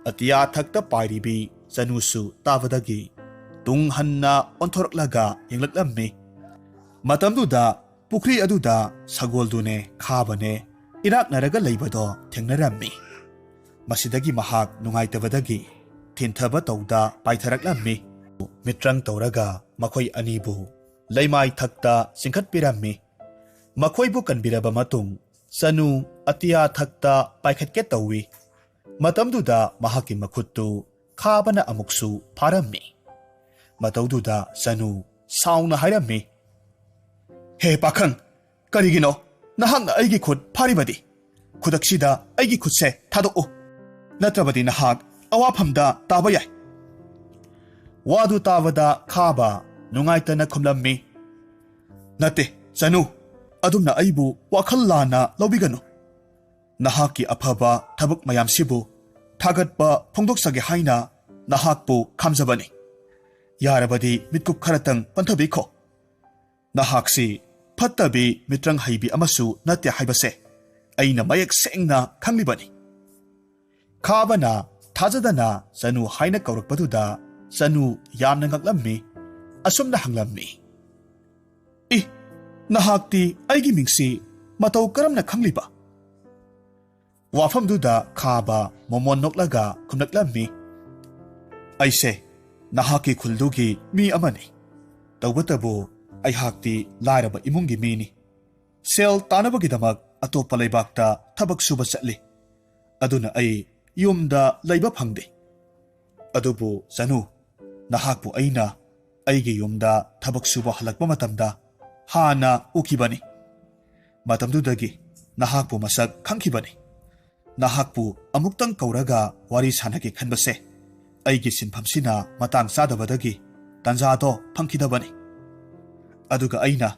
ꯑꯇꯤꯌꯥ ꯊꯛꯇ ꯄꯥꯏꯔꯤꯕꯤ ꯆꯅꯨꯁꯨ ꯇꯥꯕꯗꯒꯤ ꯇꯨꯡ ꯍꯟꯅ ꯑꯣꯟꯊꯣꯔꯛꯂꯒ ꯌꯦꯡꯂꯛꯂꯝꯃꯤ꯫ ꯃꯇꯝꯗꯨꯗ ꯄꯨꯈ꯭ꯔꯤ ꯑꯗꯨꯗ ꯁꯒꯣꯜꯗꯨꯅꯦ ꯈꯥꯕꯅꯦ ꯏꯔꯥꯛꯅꯔꯒ ꯂꯩꯕꯗꯣ ꯊꯦꯡꯅꯔꯝꯃꯤ꯫ ꯃꯁꯤꯗꯒꯤ ꯃꯍꯥꯛ ꯅꯨꯡꯉꯥꯏꯇꯕꯗꯒꯤ ꯊꯤꯟꯊꯕ ꯇꯧꯗ ꯄꯥꯏꯊꯔꯛꯂꯝꯃꯤ꯫ ꯃꯤꯇ꯭ꯔꯪ ꯇꯧꯔꯒ ꯃꯈꯣꯏ ꯑꯅꯤꯕꯨ ꯂꯩꯃꯥꯏ ꯊꯛꯇ ꯆꯤꯡꯈꯠꯄꯤꯔꯝꯃꯤ꯫ ꯃꯈꯣꯏꯕꯨ ꯀꯟꯕꯤꯔꯕ ꯃꯇꯨꯡ ꯆꯅꯨ ꯑꯇꯤꯌꯥ ꯊꯛꯇ ꯄꯥꯏꯈꯠꯀꯦ ꯇꯧꯏ꯫ ꯃꯇꯝꯗꯨꯗ ꯃꯍꯥꯛꯀꯤ ꯃꯈꯨꯠꯇꯨ ꯈꯥꯕꯅ ꯑꯃꯨꯛꯁꯨ ꯐꯥꯔꯝꯃꯤ꯫ ꯃꯇꯧꯗꯨꯗ ꯆꯅꯨ ꯁꯥꯎꯅ ꯍꯥꯏꯔꯝꯃꯤ, "ꯍꯦ ꯄꯥꯈꯪ, ꯀꯔꯤꯒꯤꯅꯣ ꯅꯍꯥꯛꯅ ꯑꯩꯒꯤ ꯈꯨꯠ ꯐꯥꯔꯤꯕꯗꯤ? ꯈꯨꯗꯛꯁꯤꯗ ꯑꯩꯒꯤ ꯈꯨꯠꯁꯦ ꯊꯥꯗꯣꯛꯎ, ꯅꯠꯇ꯭ꯔꯕꯗꯤ ꯅꯍꯥꯛ ꯑꯋꯥꯐꯝꯗ ꯇꯥꯕ ꯌꯥꯏ"꯫ ꯋꯥꯗꯨ ꯇꯥꯕꯗ ꯈꯥꯕ ꯅꯨꯡꯉꯥꯏꯇꯅ ꯈꯨꯝꯂꯝꯃꯤ, "ꯅꯠꯇꯦ, ꯆꯅꯨ, ꯑꯗꯨꯝꯅ ꯑꯩꯕꯨ ꯋꯥꯈꯜ ꯂꯥꯟꯅ ꯂꯧꯕꯤꯒꯅꯨ꯫ ꯅꯍꯥꯛꯀꯤ ꯑꯐꯕ ꯊꯕꯛ ꯃꯌꯥꯝꯁꯤꯕꯨ ꯊꯥꯒꯠꯄ ꯐꯣꯡꯗꯣꯛꯆꯒꯦ ꯍꯥꯏꯅ ꯅꯍꯥꯛꯄꯨ ꯈꯥꯝꯖꯕꯅꯤ꯫ ꯌꯥꯔꯕꯗꯤ ꯃꯤꯠꯀꯨꯞ ꯈꯔꯇꯪ ꯄꯟꯊꯕꯤꯈꯣ꯫ ꯅꯍꯥꯛꯁꯤ ꯐꯠꯇꯕꯤ, ꯃꯤꯇ꯭ꯔꯪ ꯍꯩꯕꯤ ꯑꯃꯁꯨ ꯅꯠꯇꯦ ꯍꯥꯏꯕꯁꯦ ꯑꯩꯅ ꯃꯌꯦꯛ ꯁꯦꯡꯅ ꯈꯪꯂꯤꯕꯅꯤ"꯫ ꯈꯥꯕꯅ ꯊꯥꯖꯗꯅ ꯆꯅꯨ ꯍꯥꯏꯅ ꯀꯧꯔꯛꯄꯗꯨꯗ ꯆꯅꯨ ꯌꯥꯝꯅ ꯉꯛꯂꯝꯃꯤ꯫ ꯑꯁꯨꯝꯅ ꯍꯪꯂꯝꯃꯤ, "ꯏ, ꯅꯍꯥꯛꯇꯤ ꯑꯩꯒꯤ ꯃꯤꯡꯁꯤ ꯃꯇꯧ ꯀꯔꯝꯅ ꯈꯪꯂꯤꯕ?" ꯋꯥꯐꯝꯗꯨꯗ ꯈꯥꯕ ꯃꯣꯃꯣꯟ ꯅꯣꯛꯂꯒ ꯈꯨꯝꯂꯛꯂꯝꯃꯤ, "ꯑꯩꯁꯦ ꯅꯍꯥꯛꯀꯤ ꯈꯨꯜꯗꯨꯒꯤ ꯃꯤ ꯑꯃꯅꯤ꯫ ꯇꯧꯕꯇꯕꯨ ꯑꯩꯍꯥꯛꯇꯤ ꯂꯥꯏꯔꯕ ꯏꯃꯨꯡꯒꯤ ꯃꯤꯅꯤ꯫ ꯁꯦꯜ ꯇꯥꯅꯕꯒꯤꯗꯃꯛ ꯑꯇꯣꯞꯄ ꯂꯩꯕꯥꯛꯇ ꯊꯕꯛ ꯁꯨꯕ ꯆꯠꯂꯤ꯫ ꯑꯗꯨꯅ ꯑꯩ ꯌꯨꯝꯗ ꯂꯩꯕ ꯐꯪꯗꯦ꯫ ꯑꯗꯨꯕꯨ ꯆꯅꯨ, ꯅꯍꯥꯛꯄꯨ ꯑꯩꯅ ꯑꯩꯒꯤ ꯌꯨꯝꯗ ꯊꯕꯛ ꯁꯨꯕ ꯍꯜꯂꯛꯄ ꯃꯇꯝꯗ ꯍꯥꯟꯅ ꯎꯈꯤꯕꯅꯤ꯫ ꯃꯇꯝꯗꯨꯗꯒꯤ ꯅꯍꯥꯛꯄꯨ ꯃꯁꯛ ꯈꯪꯈꯤꯕꯅꯤ꯫ ꯅꯍꯥꯛꯄꯨ ꯑꯃꯨꯛꯇꯪ ꯀꯧꯔꯒ ꯋꯥꯔꯤ ꯁꯥꯟꯅꯒꯦ ꯈꯟꯕꯁꯦ ꯑꯩꯒꯤ ꯁꯤꯟꯐꯝꯁꯤꯅ ꯃꯇꯥꯡ ꯆꯥꯗꯕꯗꯒꯤ ꯇꯥꯟꯖꯥꯗꯣ ꯐꯪꯈꯤꯗꯕꯅꯤ꯫ ꯑꯗꯨꯒ ꯑꯩꯅ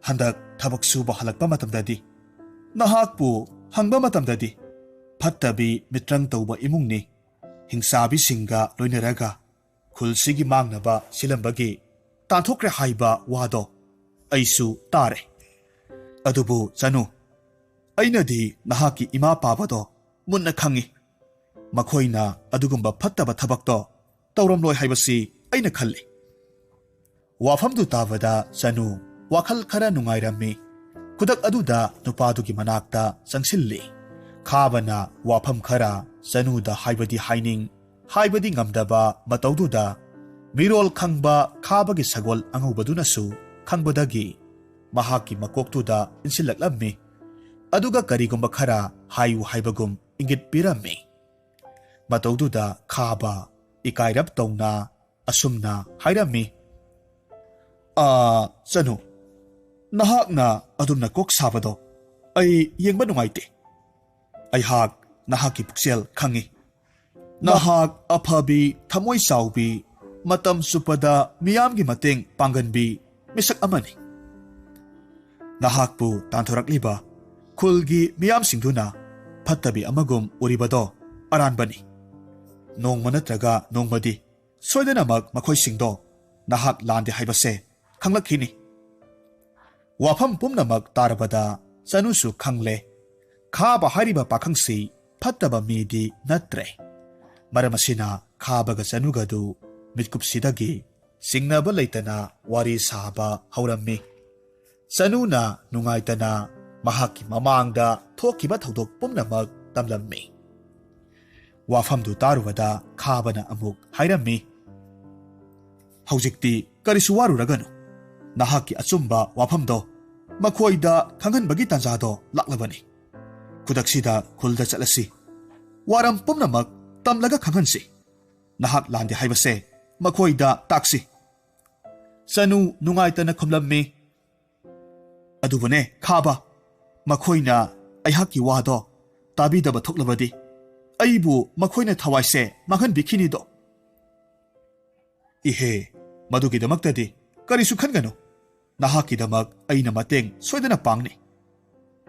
ꯍꯟꯗꯛ ꯊꯕꯛ ꯁꯨꯕ ꯍꯜꯂꯛꯄ ꯃꯇꯝꯗꯗꯤ, ꯅꯍꯥꯛꯄꯨ ꯍꯪꯕ ꯃꯇꯝꯗꯗꯤ, ꯐꯠꯇꯕꯤ ꯃꯤꯇ꯭ꯔꯪ ꯇꯧꯕ ꯏꯃꯨꯡꯅꯤ, ꯍꯤꯡꯁꯥꯕꯤꯁꯤꯡꯒ ꯂꯣꯏꯅꯔꯒ ꯈꯨꯜꯁꯤꯒꯤ ꯃꯥꯡꯅꯕ ꯁꯤꯜꯂꯝꯕꯒꯤ ꯇꯥꯟꯊꯣꯛꯈ꯭ꯔꯦ ꯍꯥꯏꯕ ꯋꯥꯗꯣ ꯑꯩꯁꯨ ꯇꯥꯔꯦ꯫ ꯑꯗꯨꯕꯨ ꯆꯅꯨ, ꯑꯩꯅꯗꯤ ꯅꯍꯥꯛꯀꯤ ꯏꯃꯥ ꯄꯥꯕꯗꯣ ꯃꯨꯟꯅ ꯈꯪꯏ꯫ ꯃꯈꯣꯏꯅ ꯑꯗꯨꯒꯨꯝꯕ ꯐꯠꯇꯕ ꯊꯕꯛꯇꯣ ꯇꯧꯔꯝꯂꯣꯏ ꯍꯥꯏꯕꯁꯤ ꯑꯩꯅ ꯈꯜꯂꯤ꯫ ꯋꯥꯐꯝꯗꯨ ꯇꯥꯕꯗ ꯆꯅꯨ ꯋꯥꯈꯜ ꯈꯔ ꯅꯨꯡꯉꯥꯏꯔꯝꯃꯤ꯫ ꯈꯨꯗꯛ ꯑꯗꯨꯗ ꯅꯨꯄꯥꯗꯨꯒꯤ ꯃꯅꯥꯛꯇ ꯆꯪꯁꯤꯜꯂꯤ꯫ ꯈꯥꯕꯅ ꯋꯥꯐꯝ ꯈꯔ ꯆꯅꯨꯗ ꯍꯥꯏꯕꯗꯤ ꯍꯥꯏꯅꯤꯡ, ꯍꯥꯏꯕꯗꯤ ꯉꯝꯗꯕ ꯃꯇꯧꯗꯨꯗ ꯃꯤꯔꯣꯜ ꯈꯪꯕ ꯈꯥꯕꯒꯤ ꯁꯒꯣꯜ ꯑꯉꯧꯕꯗꯨꯅꯁꯨ ꯈꯪꯕꯗꯒꯤ ꯃꯍꯥꯛꯀꯤ ꯃꯀꯣꯛꯇꯨꯗ ꯏꯟꯁꯤꯜꯂꯛꯂꯝꯃꯤ꯫ ꯑꯗꯨꯒ ꯀꯔꯤꯒꯨꯝꯕ ꯈꯔ ꯍꯥꯏꯌꯨ ꯍꯥꯏꯕꯒꯨꯝ ꯏꯪꯒꯤꯠ ꯄꯤꯔꯝꯃꯤ꯫ ꯃꯇꯧꯗꯨꯗ ꯈꯥꯕ ꯏꯀꯥꯏꯔꯞ ꯇꯧꯅ ꯑꯁꯨꯝꯅ ꯍꯥꯏꯔꯝꯃꯤ, "ꯑꯥ, ꯆꯅꯨ, ꯅꯍꯥꯛꯅ ꯑꯗꯨꯝꯅ ꯀꯣꯛ ꯁꯥꯕꯗꯣ ꯑꯩ ꯌꯦꯡꯕ ꯅꯨꯡꯉꯥꯏꯇꯦ꯫ ꯑꯩꯍꯥꯛ ꯅꯍꯥꯛꯀꯤ ꯄꯨꯛꯆꯦꯜ ꯈꯪꯏ꯫ ꯅꯍꯥꯛ ꯑꯐꯕꯤ, ꯊꯃꯣꯏ ꯆꯥꯎꯕꯤ, ꯃꯇꯝ ꯆꯨꯞꯄꯗ ꯃꯤꯌꯥꯝꯒꯤ ꯃꯇꯦꯡ ꯄꯥꯡꯒꯟꯕꯤ ꯃꯤꯁꯛ ꯑꯃꯅꯤ꯫ ꯅꯍꯥꯛꯄꯨ ꯇꯥꯟꯊꯣꯔꯛꯂꯤꯕ ꯈꯨꯜꯒꯤ ꯃꯤꯌꯥꯝꯁꯤꯡꯗꯨꯅ ꯐꯠꯇꯕꯤ ꯑꯃꯒꯨꯝ ꯎꯔꯤꯕꯗꯣ ꯑꯔꯥꯟꯕꯅꯤ꯫ ꯅꯣꯡꯃ ꯅꯠꯇ꯭ꯔꯒ ꯅꯣꯡꯃꯗꯤ ꯁꯣꯏꯗꯅꯃꯛ ꯃꯈꯣꯏꯁꯤꯡꯗꯣ ꯅꯍꯥꯛ ꯂꯥꯟꯗꯦ ꯍꯥꯏꯕꯁꯦ ꯈꯪꯂꯛꯈꯤꯅꯤ꯫" ꯋꯥꯐꯝ ꯄꯨꯝꯅꯃꯛ ꯇꯥꯔꯕꯗ ꯆꯅꯨꯁꯨ ꯈꯪꯂꯦ꯫ ꯈꯥꯕ ꯍꯥꯏꯔꯤꯕ ꯄꯥꯈꯪꯁꯤ ꯐꯠꯇꯕ ꯃꯤꯗꯤ ꯅꯠꯇ꯭ꯔꯦ꯫ ꯃꯔꯝ ꯑꯁꯤꯅ ꯈꯥꯕꯒ ꯆꯅꯨꯒꯗꯨ ꯃꯤꯠꯀꯨꯞꯁꯤꯗꯒꯤ ꯆꯤꯡꯅꯕ ꯂꯩꯇꯅ ꯋꯥꯔꯤ ꯁꯥꯕ ꯍꯧꯔꯝꯃꯤ꯫ ꯆꯅꯨꯅ ꯅꯨꯡꯉꯥꯏꯇꯅ ꯃꯍꯥꯛꯀꯤ ꯃꯃꯥꯡꯗ ꯊꯣꯛꯈꯤꯕ ꯊꯧꯗꯣꯛ ꯄꯨꯝꯅꯃꯛ ꯇꯝꯂꯝꯃꯤ꯫ ꯋꯥꯐꯝꯗꯨ ꯇꯥꯔꯨꯕꯗ ꯈꯥꯕꯅ ꯑꯃꯨꯛ ꯍꯥꯏꯔꯝꯃꯤ, "ꯍꯧꯖꯤꯛꯇꯤ ꯀꯔꯤꯁꯨ ꯋꯥꯔꯨꯔꯒꯅꯨ꯫ ꯅꯍꯥꯛꯀꯤ ꯑꯆꯨꯝꯕ ꯋꯥꯐꯝꯗꯣ ꯃꯈꯣꯏꯗ ꯈꯪꯍꯟꯕꯒꯤ ꯇꯥꯟꯖꯥꯗꯣ ꯂꯥꯛꯂꯕꯅꯤ꯫ ꯈꯨꯗꯛꯁꯤꯗ ꯈꯨꯜꯗ ꯆꯠꯂꯁꯤ꯫ ꯋꯥꯔꯝ ꯄꯨꯝꯅꯃꯛ ꯇꯝꯂꯒ ꯈꯪꯍꯟꯁꯤ꯫ ꯅꯍꯥꯛ ꯂꯥꯟꯗꯦ ꯍꯥꯏꯕꯁꯦ ꯃꯈꯣꯏꯗ ꯇꯥꯛꯁꯤ꯫ ꯆꯅꯨ ꯅꯨꯡꯉꯥꯏꯇꯅ ꯈꯨꯝꯂꯝꯃꯤ꯫ ꯑꯗꯨꯕꯨꯅꯦ, ꯈꯥꯕ, ꯃꯈꯣꯏꯅ ꯑꯩꯍꯥꯛꯀꯤ ꯋꯥꯗꯣ ꯇꯥꯕꯤꯗꯕ ꯊꯣꯛꯂꯕꯗꯤ ꯑꯩꯕꯨ ꯃꯈꯣꯏꯅ ꯊꯋꯥꯏꯁꯦ ꯃꯥꯡꯍꯟꯕꯤꯈꯤꯅꯤꯗꯣ꯫ ꯏꯍꯦ, ꯃꯗꯨꯒꯤꯗꯃꯛꯇꯗꯤ ꯀꯔꯤꯁꯨ ꯈꯟꯒꯅꯨ꯫ ꯅꯍꯥꯛꯀꯤꯗꯃꯛ ꯑꯩꯅ ꯃꯇꯦꯡ ꯁꯣꯏꯗꯅ ꯄꯥꯡꯅꯤ꯫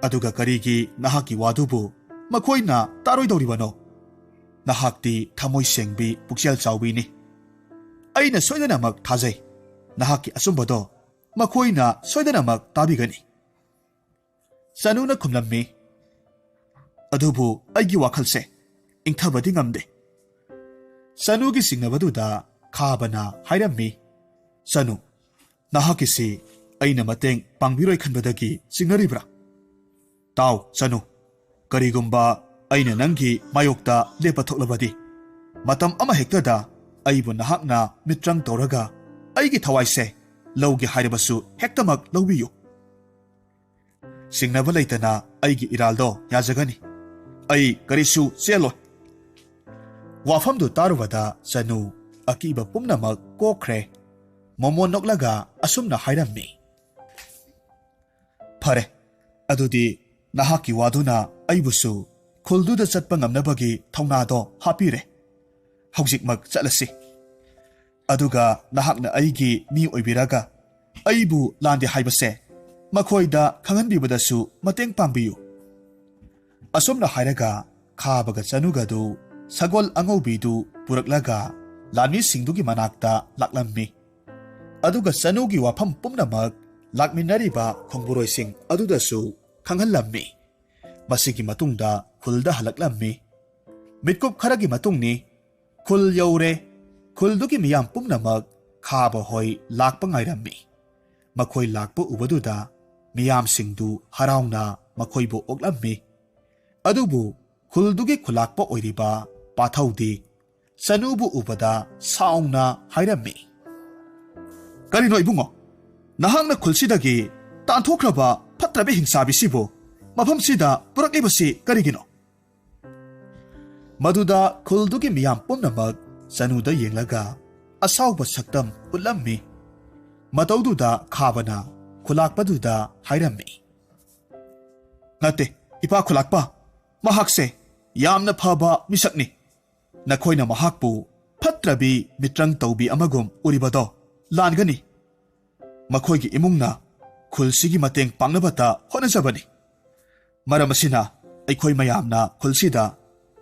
ꯑꯗꯨꯒ ꯀꯔꯤꯒꯤ ꯅꯍꯥꯛꯀꯤ ꯋꯥꯗꯨꯕꯨ ꯃꯈꯣꯏꯅ ꯇꯥꯔꯣꯏꯗꯧꯔꯤꯕꯅꯣ? ꯅꯍꯥꯛꯇꯤ ꯊꯃꯣꯏ ꯁꯦꯡꯕꯤ, ꯄꯨꯛꯆꯦꯜ ꯆꯥꯎꯕꯤꯅꯤ꯫ ꯑꯩꯅ ꯁꯣꯏꯗꯅꯃꯛ ꯊꯥꯖꯩ, ꯅꯍꯥꯛꯀꯤ ꯑꯆꯨꯝꯕꯗꯣ ꯃꯈꯣꯏꯅ ꯁꯣꯏꯗꯅꯃꯛ ꯇꯥꯕꯤꯒꯅꯤ꯫ ꯆꯅꯨꯅ ꯈꯨꯝꯂꯝꯃꯤ, ꯑꯗꯨꯕꯨ ꯑꯩꯒꯤ ꯋꯥꯈꯜꯁꯦ ꯏꯪꯊꯕꯗꯤ ꯉꯝꯗꯦ꯫ ꯆꯅꯨꯒꯤ ꯆꯤꯡꯅꯕꯗꯨꯗ ꯈꯥꯕꯅ ꯍꯥꯏꯔꯝꯃꯤ, ꯆꯅꯨ, ꯅꯍꯥꯛꯀꯤꯁꯤ ꯑꯩꯅ ꯃꯇꯦꯡ ꯄꯥꯡꯕꯤꯔꯣꯏ ꯈꯟꯕꯗꯒꯤ ꯆꯤꯡꯅꯔꯤꯕ꯭ꯔꯥ? ꯇꯥꯎ, ꯆꯅꯨ, ꯀꯔꯤꯒꯨꯝꯕ ꯑꯩꯅ ꯅꯪꯒꯤ ꯃꯥꯌꯣꯛꯇ ꯂꯦꯞꯄ ꯊꯣꯛꯂꯕꯗꯤ, ꯃꯇꯝ ꯑꯃꯍꯦꯛꯇꯗ ꯑꯩꯕꯨ ꯅꯍꯥꯛꯅ ꯃꯤꯇ꯭ꯔꯪ ꯇꯧꯔꯒ ꯑꯩꯒꯤ ꯊꯋꯥꯏꯁꯦ ꯂꯧꯒꯦ ꯍꯥꯏꯔꯕꯁꯨ ꯍꯦꯛꯇꯃꯛ ꯂꯧꯕꯤꯌꯨ꯫ ꯆꯤꯡꯅꯕ ꯂꯩꯇꯅ ꯑꯩꯒꯤ ꯏꯔꯥꯜꯗꯣ ꯌꯥꯖꯒꯅꯤ꯫ ꯑꯩ ꯀꯔꯤꯁꯨ ꯆꯦꯜꯂꯣꯏ꯫ ꯋꯥꯐꯝꯗꯨ ꯇꯥꯔꯨꯕꯗ ꯆꯅꯨ ꯑꯀꯤꯕ ꯄꯨꯝꯅꯃꯛ ꯀꯣꯛꯈ꯭ꯔꯦ꯫ ꯃꯣꯃꯣꯟ ꯅꯣꯛꯂꯒ ꯑꯁꯨꯝꯅ ꯍꯥꯏꯔꯝꯃꯤ, ꯐꯔꯦ, ꯑꯗꯨꯗꯤ ꯅꯍꯥꯛꯀꯤ ꯋꯥꯗꯨꯅ ꯑꯩꯕꯨꯁꯨ ꯈꯨꯜꯗꯨꯗ ꯆꯠꯄ ꯉꯝꯅꯕꯒꯤ ꯊꯧꯅꯥꯗꯣ ꯍꯥꯞꯄꯤꯔꯦ꯫ ꯍꯧꯖꯤꯛꯃꯛ ꯆꯠꯂꯁꯤ꯫ ꯑꯗꯨꯒ ꯅꯍꯥꯛꯅ ꯑꯩꯒꯤ ꯃꯤ ꯑꯣꯏꯕꯤꯔꯒ ꯑꯩꯕꯨ ꯂꯥꯟꯗꯦ ꯍꯥꯏꯕꯁꯦ ꯃꯈꯣꯏꯗ ꯈꯪꯍꯟꯕꯤꯕꯗꯁꯨ ꯃꯇꯦꯡ ꯄꯥꯡꯕꯤꯌꯨ꯫ ꯑꯁꯨꯝꯅ ꯍꯥꯏꯔꯒ ꯈꯥꯕꯒ ꯆꯅꯨꯒꯗꯨ ꯁꯒꯣꯜ ꯑꯉꯧꯕꯤꯗꯨ ꯄꯨꯔꯛꯂꯒ ꯂꯥꯟꯃꯤꯁꯤꯡꯗꯨꯒꯤ ꯃꯅꯥꯛꯇ ꯂꯥꯛꯂꯝꯃꯤ꯫ ꯑꯗꯨꯒ ꯆꯅꯨꯒꯤ ꯋꯥꯐꯝ ꯄꯨꯝꯅꯃꯛ ꯂꯥꯛꯃꯤꯟꯅꯔꯤꯕ ꯈꯣꯡꯕꯨꯔꯣꯏꯁꯤꯡ ꯑꯗꯨꯗꯁꯨ ꯈꯪꯍꯜꯂꯝꯃꯤ꯫ ꯃꯁꯤꯒꯤ ꯃꯇꯨꯡꯗ ꯈꯨꯜꯗ ꯍꯜꯂꯛꯂꯝꯃꯤ꯫ ꯃꯤꯠꯀꯨꯞ ꯈꯔꯒꯤ ꯃꯇꯨꯡꯅꯤ꯫ ꯈꯨꯜ ꯌꯧꯔꯦ꯫ ꯈꯨꯜꯗꯨꯒꯤ ꯃꯤꯌꯥꯝ ꯄꯨꯝꯅꯃꯛ ꯈꯥꯕ ꯍꯣꯏ ꯂꯥꯛꯄ ꯉꯥꯏꯔꯝꯃꯤ꯫ ꯃꯈꯣꯏ ꯂꯥꯛꯄ ꯎꯕꯗꯨꯗ ꯃꯤꯌꯥꯝꯁꯤꯡꯗꯨ ꯍꯔꯥꯎꯅ ꯃꯈꯣꯏꯕꯨ ꯑꯣꯛꯂꯝꯃꯤ꯫ ꯑꯗꯨꯕꯨ ꯈꯨꯜꯗꯨꯒꯤ ꯈꯨꯂꯥꯛꯄ ꯑꯣꯏꯔꯤꯕ ꯄꯥꯊꯧꯗꯤ ꯆꯅꯨꯕꯨ ꯎꯕꯗ ꯁꯥꯎꯅ ꯍꯥꯏꯔꯝꯃꯤ, "ꯀꯔꯤꯅꯣ ꯏꯕꯨꯡꯉꯣ? "ꯅꯍꯥꯛꯅ ꯈꯨꯜꯁꯤꯗꯒꯤ ꯇꯥꯟꯊꯣꯛꯈ꯭ꯔꯕ ꯐꯠꯇ꯭ꯔꯕ ꯍꯤꯡꯆꯥꯕꯤꯁꯤꯕꯨ ꯃꯐꯝꯁꯤꯗ ꯄꯨꯔꯛꯂꯤꯕꯁꯤ ꯀꯔꯤꯒꯤꯅꯣ?" ꯃꯗꯨꯗ ꯈꯨꯜꯗꯨꯒꯤ ꯃꯤꯌꯥꯝ ꯄꯨꯝꯅꯃꯛ ꯆꯅꯨꯗ ꯌꯦꯡꯂꯒ ꯑꯁꯥꯎꯕ ꯁꯛꯇꯝ ꯎꯠꯂꯝꯃꯤ꯫ ꯃꯇꯧꯗꯨꯗ ꯈꯥꯕꯅ ꯈꯨꯂꯥꯛꯄꯗꯨꯗ ꯍꯥꯏꯔꯝꯃꯤ, "ꯅꯠꯇꯦ, ꯏꯄꯥ ꯈꯨꯂꯥꯛꯄ, ꯃꯍꯥꯛꯁꯦ ꯌꯥꯝꯅ ꯐꯕ ꯃꯤꯁꯛꯅꯤ꯫ ꯅꯈꯣꯏꯅ ꯃꯍꯥꯛꯄꯨ ꯐꯠꯇ꯭ꯔꯕꯤ ꯃꯤꯇ꯭ꯔꯪ ꯇꯧꯕꯤ ꯑꯃꯒꯨꯝ ꯎꯔꯤꯕꯗꯣ ꯂꯥꯟꯒꯅꯤ꯫ ꯃꯈꯣꯏꯒꯤ ꯏꯃꯨꯡꯅ ꯈꯨꯜꯁꯤꯒꯤ ꯃꯇꯦꯡ ꯄꯥꯡꯅꯕꯇ ꯍꯣꯠꯅꯖꯕꯅꯤ꯫ ꯃꯔꯝ ꯑꯁꯤꯅ ꯑꯩꯈꯣꯏ ꯃꯌꯥꯝꯅ ꯈꯨꯜꯁꯤꯗ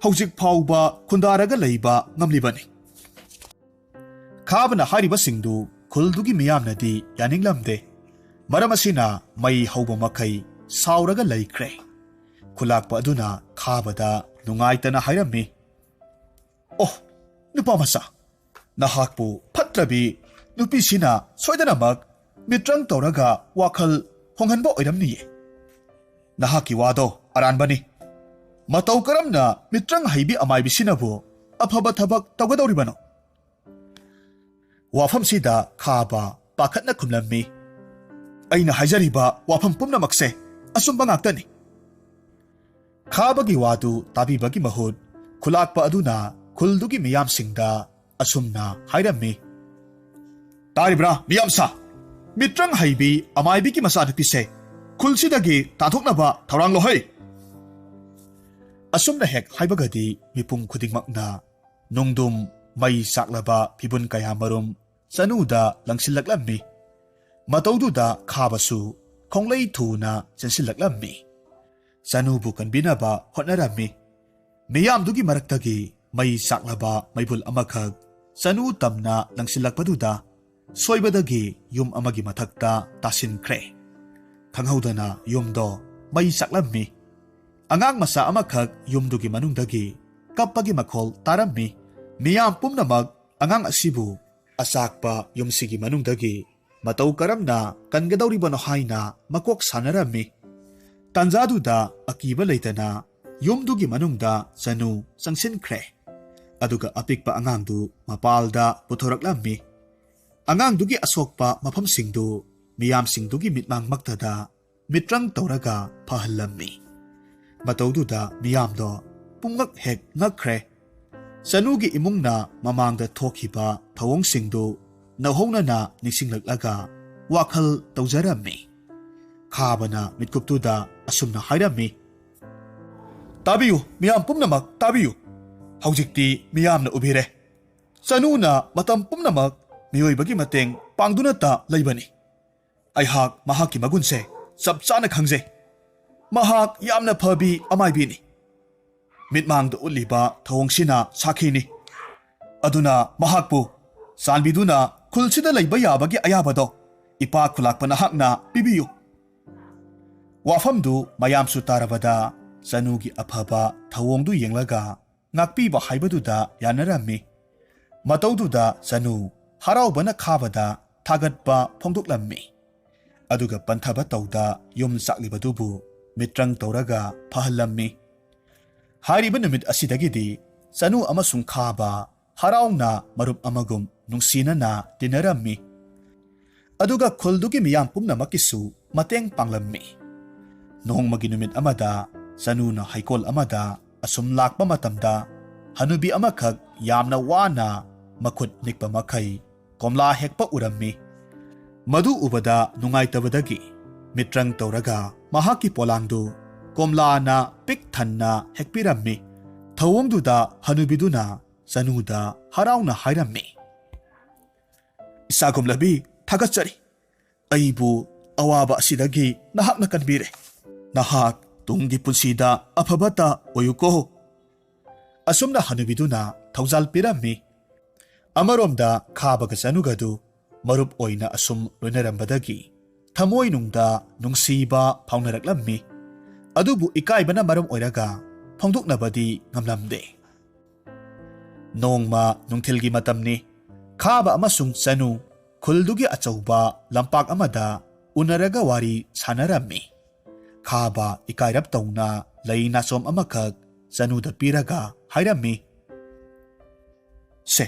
ꯍꯧꯖꯤꯛ ꯐꯥꯎꯕ ꯈꯨꯟꯗꯥꯔꯒ ꯂꯩꯕ ꯉꯝꯂꯤꯕꯅꯤ꯫" ꯈꯥꯕꯅ ꯍꯥꯏꯔꯤꯕꯁꯤꯡꯗꯨ ꯈꯨꯜꯗꯨꯒꯤ ꯃꯤꯌꯥꯝꯅꯗꯤ ꯌꯥꯅꯤꯡꯂꯝꯗꯦ꯫ ꯃꯔꯝ ꯑꯁꯤꯅ ꯃꯩ ꯍꯧꯕ ꯃꯈꯩ ꯁꯥꯎꯔꯒ ꯂꯩꯈ꯭ꯔꯦ꯫ ꯈꯨꯂꯥꯛꯄ ꯑꯗꯨꯅ ꯈꯥꯕꯗ ꯅꯨꯡꯉꯥꯏꯇꯅ ꯍꯥꯏꯔꯝꯃꯤ, "ꯑꯣ, ꯅꯨꯄꯥ ꯃꯆꯥ, ꯅꯍꯥꯛꯄꯨ ꯐꯠꯇ꯭ꯔꯕꯤ ꯅꯨꯄꯤꯁꯤꯅ ꯁꯣꯏꯗꯅꯃꯛ ꯃꯤꯇ꯭ꯔꯪ ꯇꯧꯔꯒ ꯋꯥꯈꯜ ꯍꯣꯡꯍꯟꯕ ꯑꯣꯏꯔꯝꯅꯤꯌꯦ꯫ ꯅꯍꯥꯛꯀꯤ ꯋꯥꯗꯣ ꯑꯔꯥꯟꯕꯅꯤ꯫ ꯃꯇꯧ ꯀꯔꯝꯅ ꯃꯤꯇ꯭ꯔꯪ ꯍꯩꯕꯤ ꯑꯃꯥꯏꯕꯤꯁꯤꯅꯕꯨ ꯑꯐꯕ ꯊꯕꯛ ꯇꯧꯒꯗꯧꯔꯤꯕꯅꯣ?" ꯋꯥꯐꯝꯁꯤꯗ ꯈꯥꯕ ꯄꯥꯈꯠꯅ ꯈꯨꯝꯂꯝꯃꯤ, "ꯑꯩꯅ ꯍꯥꯏꯖꯔꯤꯕ ꯋꯥꯐꯝ ꯄꯨꯝꯅꯃꯛꯁꯦ ꯑꯆꯨꯝꯕ ꯉꯥꯛꯇꯅꯤ꯫" ꯈꯥꯕꯒꯤ ꯋꯥꯗꯨ ꯇꯥꯕꯤꯕꯒꯤ ꯃꯍꯨꯠ ꯈꯨꯂꯥꯛꯄ ꯑꯗꯨꯅ ꯈꯨꯜꯗꯨꯒꯤ ꯃꯤꯌꯥꯝꯁꯤꯡꯗ ꯑꯁꯨꯝꯅ ꯍꯥꯏꯔꯝꯃꯤ, "ꯇꯥꯔꯤꯕ꯭ꯔꯥ ꯃꯤꯌꯥꯝꯁꯥ? ꯃꯤꯇ꯭ꯔꯪ ꯍꯩꯕꯤ ꯑꯃꯥꯏꯕꯤꯒꯤ ꯃꯆꯥꯅꯨꯄꯤꯁꯦ ꯈꯨꯜꯁꯤꯗꯒꯤ ꯇꯥꯟꯊꯣꯛꯅꯕ ꯊꯧꯔꯥꯡ ꯂꯧꯍꯩ!" ꯑꯁꯨꯝꯅ ꯍꯦꯛ ꯍꯥꯏꯕꯒꯗꯤ ꯃꯤꯄꯨꯝ ꯈꯨꯗꯤꯡꯃꯛꯅ ꯅꯨꯡꯗꯨꯝ ꯃꯩ ꯆꯥꯛꯂꯕ ꯐꯤꯕꯨꯟ ꯀꯌꯥꯃꯔꯨꯝ ꯆꯅꯨꯗ ꯂꯪꯁꯤꯜꯂꯛꯂꯝꯃꯤ꯫ ꯃꯇꯧꯗꯨꯗ ꯈꯥꯕꯁꯨ ꯈꯣꯡꯂꯩ ꯊꯨꯅ ꯆꯦꯟꯁꯤꯜꯂꯛꯂꯝꯃꯤ꯫ ꯆꯅꯨꯕꯨ ꯀꯟꯕꯤꯅꯕ ꯍꯣꯠꯅꯔꯝꯃꯤ꯫ ꯃꯤꯌꯥꯝꯗꯨꯒꯤ ꯃꯔꯛꯇꯒꯤ ꯃꯩ ꯆꯥꯛꯂꯕ ꯃꯩꯕꯨꯜ ꯑꯃꯈꯛ ꯆꯅꯨ ꯇꯝꯅ ꯂꯪꯁꯤꯜꯂꯛꯄꯗꯨꯗ ꯁꯣꯏꯕꯗꯒꯤ ꯌꯨꯝ ꯑꯃꯒꯤ ꯃꯊꯛꯇ ꯇꯥꯁꯤꯟꯈ꯭ꯔꯦ꯫ ꯈꯪꯍꯧꯗꯅ ꯌꯨꯝꯗꯣ ꯃꯩ ꯆꯥꯛꯂꯝꯃꯤ꯫ ꯑꯉꯥꯡ ꯃꯆꯥ ꯑꯃꯈꯛ ꯌꯨꯝꯗꯨꯒꯤ ꯃꯅꯨꯡꯗꯒꯤ ꯀꯞꯄꯒꯤ ꯃꯈꯣꯜ ꯇꯥꯔꯝꯃꯤ꯫ ꯃꯤꯌꯥꯝ ꯄꯨꯝꯅꯃꯛ ꯑꯉꯥꯡ ꯑꯁꯤꯕꯨ ꯑꯆꯥꯛꯄ ꯌꯨꯝꯁꯤꯒꯤ ꯃꯅꯨꯡꯗꯒꯤ ꯃꯇꯧ ꯀꯔꯝꯅ ꯀꯟꯒꯗꯧꯔꯤꯕꯅꯣ ꯍꯥꯏꯅ ꯃꯀꯣꯛ ꯁꯥꯟꯅꯔꯝꯃꯤ꯫ ꯇꯥꯟꯖꯥꯗꯨꯗ ꯑꯀꯤꯕ ꯂꯩꯇꯅ ꯌꯨꯝꯗꯨꯒꯤ ꯃꯅꯨꯡꯗ ꯆꯅꯨ ꯆꯪꯁꯤꯟꯈ꯭ꯔꯦ꯫ ꯑꯗꯨꯒ ꯑꯄꯤꯛꯄ ꯑꯉꯥꯡꯗꯨ ꯃꯄꯥꯜꯗ ꯄꯨꯊꯣꯔꯛꯂꯝꯃꯤ꯫ ꯑꯉꯥꯡꯗꯨꯒꯤ ꯑꯁꯣꯛꯄ ꯃꯐꯝꯁꯤꯡꯗꯨ ꯃꯤꯌꯥꯝꯁꯤꯡꯗꯨꯒꯤ ꯃꯤꯠꯃꯥꯡꯃꯛꯇꯗ ꯃꯤꯇ꯭ꯔꯪ ꯇꯧꯔꯒ ꯐꯍꯜꯂꯝꯃꯤ꯫ ꯃꯇꯧꯗꯨꯗ ꯃꯤꯌꯥꯝꯗꯣ ꯄꯨꯝꯉꯛ ꯍꯦꯛ ꯉꯛꯈ꯭ꯔꯦ꯫ ꯆꯅꯨꯒꯤ ꯏꯃꯨꯡꯅ ꯃꯃꯥꯡꯗ ꯊꯣꯛꯈꯤꯕ ꯊꯧꯑꯣꯡꯁꯤꯡꯗꯨ ꯅꯧꯍꯧꯅꯅ ꯅꯤꯡꯁꯤꯡꯂꯛꯂꯒ ꯋꯥꯈꯜ ꯇꯧꯖꯔꯝꯃꯤ꯫ ꯈꯥꯕꯅ ꯃꯤꯠꯀꯨꯞꯇꯨꯗ ꯑꯁꯨꯝꯅ ꯍꯥꯏꯔꯝꯃꯤ, "ꯇꯥꯕꯤꯌꯨ, ꯃꯤꯌꯥꯝ ꯄꯨꯝꯅꯃꯛ ꯇꯥꯕꯤꯌꯨ꯫ ꯍꯧꯖꯤꯛꯇꯤ ꯃꯤꯌꯥꯝꯅ ꯎꯕꯤꯔꯦ꯫ ꯆꯅꯨꯅ ꯃꯇꯝ ꯄꯨꯝꯅꯃꯛ ꯃꯤꯑꯣꯏꯕꯒꯤ ꯃꯇꯦꯡ ꯄꯥꯡꯗꯨꯅꯇ ꯂꯩꯕꯅꯤ꯫ ꯑꯩꯍꯥꯛ ꯃꯍꯥꯛꯀꯤ ꯃꯒꯨꯟꯁꯦ ꯆꯞ ꯆꯥꯅ ꯈꯪꯖꯩ꯫ ꯃꯍꯥꯛ ꯌꯥꯝꯅ ꯐꯕꯤ ꯑꯃꯥꯏꯕꯤꯅꯤ꯫ ꯃꯤꯠꯃꯥꯡꯗ ꯎꯠꯂꯤꯕ ꯊꯧꯑꯣꯡꯁꯤꯅ ꯁꯥꯈꯤꯅꯤ꯫ ꯑꯗꯨꯅ ꯃꯍꯥꯛꯄꯨ ꯆꯥꯟꯕꯤꯗꯨꯅ ꯈꯨꯜꯁꯤꯗ ꯂꯩꯕ ꯌꯥꯕꯒꯤ ꯑꯌꯥꯕꯗꯣ ꯏꯄꯥ ꯈꯨꯂꯥꯛꯄ ꯅꯍꯥꯛꯅ ꯄꯤꯕꯤꯌꯨ꯫" ꯋꯥꯐꯝꯗꯨ ꯃꯌꯥꯝꯁꯨ ꯇꯥꯔꯕꯗ ꯆꯅꯨꯒꯤ ꯑꯐꯕ ꯊꯧꯑꯣꯡꯗꯨ ꯌꯦꯡꯂꯒ ꯉꯥꯛꯄꯤꯕ ꯍꯥꯏꯕꯗꯨꯗ ꯌꯥꯅꯔꯝꯃꯤ꯫ ꯃꯇꯧꯗꯨꯗ ꯆꯅꯨ ꯍꯔꯥꯎꯕꯅ ꯈꯥꯕꯗ ꯊꯥꯒꯠꯄ ꯐꯣꯡꯗꯣꯛꯂꯝꯃꯤ꯫ ꯑꯗꯨꯒ ꯄꯟꯊꯕ ꯇꯧꯗ ꯌꯨꯝ ꯆꯥꯛꯂꯤꯕꯗꯨꯕꯨ ꯃꯤꯇ꯭ꯔꯪ ꯇꯧꯔꯒ ꯐꯍꯜꯂꯝꯃꯤ꯫ ꯍꯥꯏꯔꯤꯕ ꯅꯨꯃꯤꯠ ꯑꯁꯤꯗꯒꯤꯗꯤ ꯆꯅꯨ ꯑꯃꯁꯨꯡ ꯈꯥꯕ ꯍꯔꯥꯎꯅ ꯃꯔꯨꯞ ꯑꯃꯒꯨꯝ ꯅꯨꯡꯁꯤꯅꯅ ꯇꯤꯟꯅꯔꯝꯃꯤ꯫ ꯑꯗꯨꯒ ꯈꯨꯜꯗꯨꯒꯤ ꯃꯤꯌꯥꯝ ꯄꯨꯝꯅꯃꯛꯀꯤꯁꯨ ꯃꯇꯦꯡ ꯄꯥꯡꯂꯝꯃꯤ꯫ ꯅꯣꯡꯃꯒꯤ ꯅꯨꯃꯤꯠ ꯑꯃꯗ ꯆꯅꯨꯅ ꯍꯩꯀꯣꯜ ꯑꯃꯗ ꯑꯁꯨꯝ ꯂꯥꯛꯄ ꯃꯇꯝꯗ ꯍꯅꯨꯕꯤ ꯑꯃꯈꯛ ꯌꯥꯝꯅ ꯋꯥꯅ ꯃꯈꯨꯠ ꯅꯤꯛꯄ ꯃꯈꯩ ꯀꯣꯝꯂꯥ ꯍꯦꯛꯄ ꯎꯔꯝꯃꯤ꯫ ꯃꯗꯨ ꯎꯕꯗ ꯅꯨꯡꯉꯥꯏꯇꯕꯗꯒꯤ ꯃꯤꯇ꯭ꯔꯪ ꯇꯧꯔꯒ ꯃꯍꯥꯛꯀꯤ ꯄꯣꯂꯥꯡꯗꯨ ꯀꯣꯝꯂꯥꯅ ꯄꯤꯛ ꯊꯟꯅ ꯍꯦꯛꯄꯤꯔꯝꯃꯤ꯫ ꯊꯧꯑꯣꯡꯗꯨꯗ ꯍꯅꯨꯕꯤꯗꯨꯅ ꯆꯅꯨꯗ ꯍꯔꯥꯎꯅ ꯍꯥꯏꯔꯝꯃꯤ, "ꯏꯆꯥꯒꯨꯝꯂꯕꯤ, ꯊꯥꯒꯠꯆꯔꯤ꯫ ꯑꯩꯕꯨ ꯑꯋꯥꯕ ꯑꯁꯤꯗꯒꯤ ꯅꯍꯥꯛꯅ ꯀꯟꯕꯤꯔꯦ꯫ ꯅꯍꯥꯛ ꯇꯨꯡꯒꯤ ꯄꯨꯟꯁꯤꯗ ꯑꯐꯕꯇ ꯑꯣꯏꯌꯨꯀꯣ꯫" ꯑꯁꯨꯝꯅ ꯍꯅꯨꯕꯤꯗꯨꯅ ꯊꯧꯖꯥꯜ ꯄꯤꯔꯝꯃꯤ꯫ ꯑꯃꯔꯣꯝꯗ ꯈꯥꯕꯒ ꯆꯅꯨꯒꯗꯨ ꯃꯔꯨꯞ ꯑꯣꯏꯅ ꯑꯁꯨꯝ ꯂꯣꯏꯅꯔꯝꯕꯗꯒꯤ ꯊꯃꯣꯏꯅꯨꯡꯗ ꯅꯨꯡꯁꯤꯕ ꯐꯥꯎꯅꯔꯛꯂꯝꯃꯤ꯫ ꯑꯗꯨꯕꯨ ꯏꯀꯥꯏꯕꯅ ꯃꯔꯝ ꯑꯣꯏꯔꯒ ꯐꯣꯡꯗꯣꯛꯅꯕꯗꯤ ꯉꯝꯂꯝꯗꯦ꯫ ꯅꯣꯡꯃ ꯅꯨꯡꯊꯤꯜꯒꯤ ꯃꯇꯝꯅꯤ꯫ ꯈꯥꯕ ꯑꯃꯁꯨꯡ ꯆꯅꯨ ꯈꯨꯜꯗꯨꯒꯤ ꯑꯆꯧꯕ ꯂꯝꯄꯥꯛ ꯑꯃꯗ ꯎꯅꯔꯒ ꯋꯥꯔꯤ ꯁꯥꯟꯅꯔꯝꯃꯤ꯫ ꯈꯥꯕ ꯏꯀꯥꯏꯔꯞ ꯇꯧꯅ ꯂꯩ ꯅꯥꯆꯣꯝ ꯑꯃꯈꯛ ꯆꯅꯨꯗ ꯄꯤꯔꯒ ꯍꯥꯏꯔꯝꯃꯤ, "ꯁꯦ,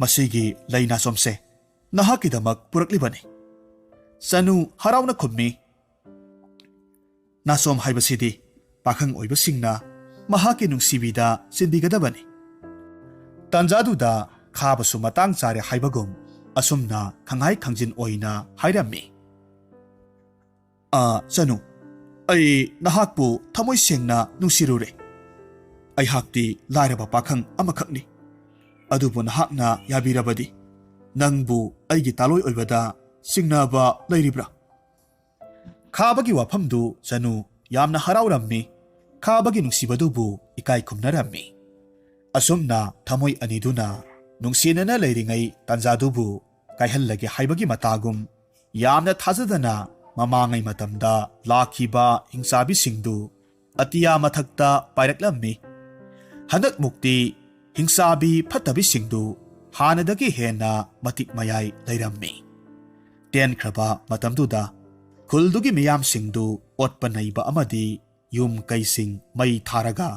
ꯃꯁꯤꯒꯤ ꯂꯩ ꯅꯥꯆꯣꯝꯁꯦ ꯅꯍꯥꯛꯀꯤꯗꯃꯛ ꯄꯨꯔꯛꯂꯤꯕꯅꯤ꯫ ꯆꯅꯨ ꯍꯔꯥꯎꯅ ꯈꯨꯝꯃꯤ, "ꯅꯥꯆꯣꯝ ꯍꯥꯏꯕꯁꯤꯗꯤ ꯄꯥꯈꯪ ꯑꯣꯏꯕꯁꯤꯡꯅ ꯃꯍꯥꯛꯀꯤ ꯅꯨꯡꯁꯤꯕꯤꯗ ꯆꯤꯟꯕꯤꯒꯗꯕꯅꯤ"꯫ ꯇꯥꯟꯖꯥꯗꯨꯗ ꯈꯥꯕꯁꯨ ꯃꯇꯥꯡ ꯆꯥꯔꯦ ꯍꯥꯏꯕꯒꯨꯝ ꯑꯁꯨꯝꯅ ꯈꯪꯍꯥꯏ ꯈꯪꯖꯤꯟ ꯑꯣꯏꯅ ꯍꯥꯏꯔꯝꯃꯤ, "ꯑ, ꯆꯅꯨ, ꯑꯩ ꯅꯍꯥꯛꯄꯨ ꯊꯃꯣꯏ ꯁꯦꯡꯅ ꯅꯨꯡꯁꯤꯔꯨꯔꯦ꯫ ꯑꯩꯍꯥꯛꯇꯤ ꯂꯥꯏꯔꯕ ꯄꯥꯈꯪ ꯑꯃꯈꯛꯅꯤ꯫ ꯑꯗꯨꯕꯨ ꯅꯍꯥꯛꯅ ꯌꯥꯕꯤꯔꯕꯗꯤ ꯅꯪꯕꯨ ꯑꯩꯒꯤ ꯇꯥꯂꯣꯏ ꯑꯣꯏꯕꯗ ꯆꯤꯡꯅꯕ ꯂꯩꯔꯤꯕ꯭ꯔꯥ?" ꯈꯥꯕꯒꯤ ꯋꯥꯐꯝꯗꯨ ꯆꯅꯨ ꯌꯥꯝꯅ ꯍꯔꯥꯎꯔꯝꯃꯤ꯫ ꯈꯥꯕꯒꯤ ꯅꯨꯡꯁꯤꯕꯗꯨꯕꯨ ꯏꯀꯥꯏ ꯈꯨꯝꯅꯔꯝꯃꯤ꯫ ꯑꯁꯨꯝꯅ ꯊꯃꯣꯏ ꯑꯅꯤꯗꯨꯅ ꯅꯨꯡꯁꯤꯅꯅ ꯂꯩꯔꯤꯉꯩ ꯇꯥꯟꯖꯥꯗꯨꯕꯨ ꯀꯥꯏꯍꯜꯂꯒꯦ ꯍꯥꯏꯕꯒꯤ ꯃꯇꯥꯒꯨꯝ ꯌꯥꯝꯅ ꯊꯥꯖꯗꯅ ꯃꯃꯥꯡꯉꯩ ꯃꯇꯝꯗ ꯂꯥꯛꯈꯤꯕ ꯍꯤꯡꯆꯥꯕꯤꯁꯤꯡꯗꯨ ꯑꯇꯤꯌꯥ ꯃꯊꯛꯇ ꯄꯥꯏꯔꯛꯂꯝꯃꯤ꯫ ꯍꯟꯗꯛꯃꯨꯛꯇꯤ ꯍꯤꯡꯆꯥꯕꯤ ꯐꯠꯇꯕꯤꯁꯤꯡꯗꯨ ꯍꯥꯟꯅꯗꯒꯤ ꯍꯦꯟꯅ ꯃꯇꯤꯛ ꯃꯌꯥꯏ ꯂꯩꯔꯝꯃꯤ꯫ ꯇꯦꯟꯈ꯭ꯔꯕ ꯃꯇꯝꯗꯨꯗ ꯈꯨꯜꯗꯨꯒꯤ ꯃꯤꯌꯥꯝꯁꯤꯡꯗꯨ ꯑꯣꯠꯄ ꯅꯩꯕ ꯑꯃꯗꯤ ꯌꯨꯝ ꯀꯩꯁꯤꯡ ꯃꯩ ꯊꯥꯔꯒ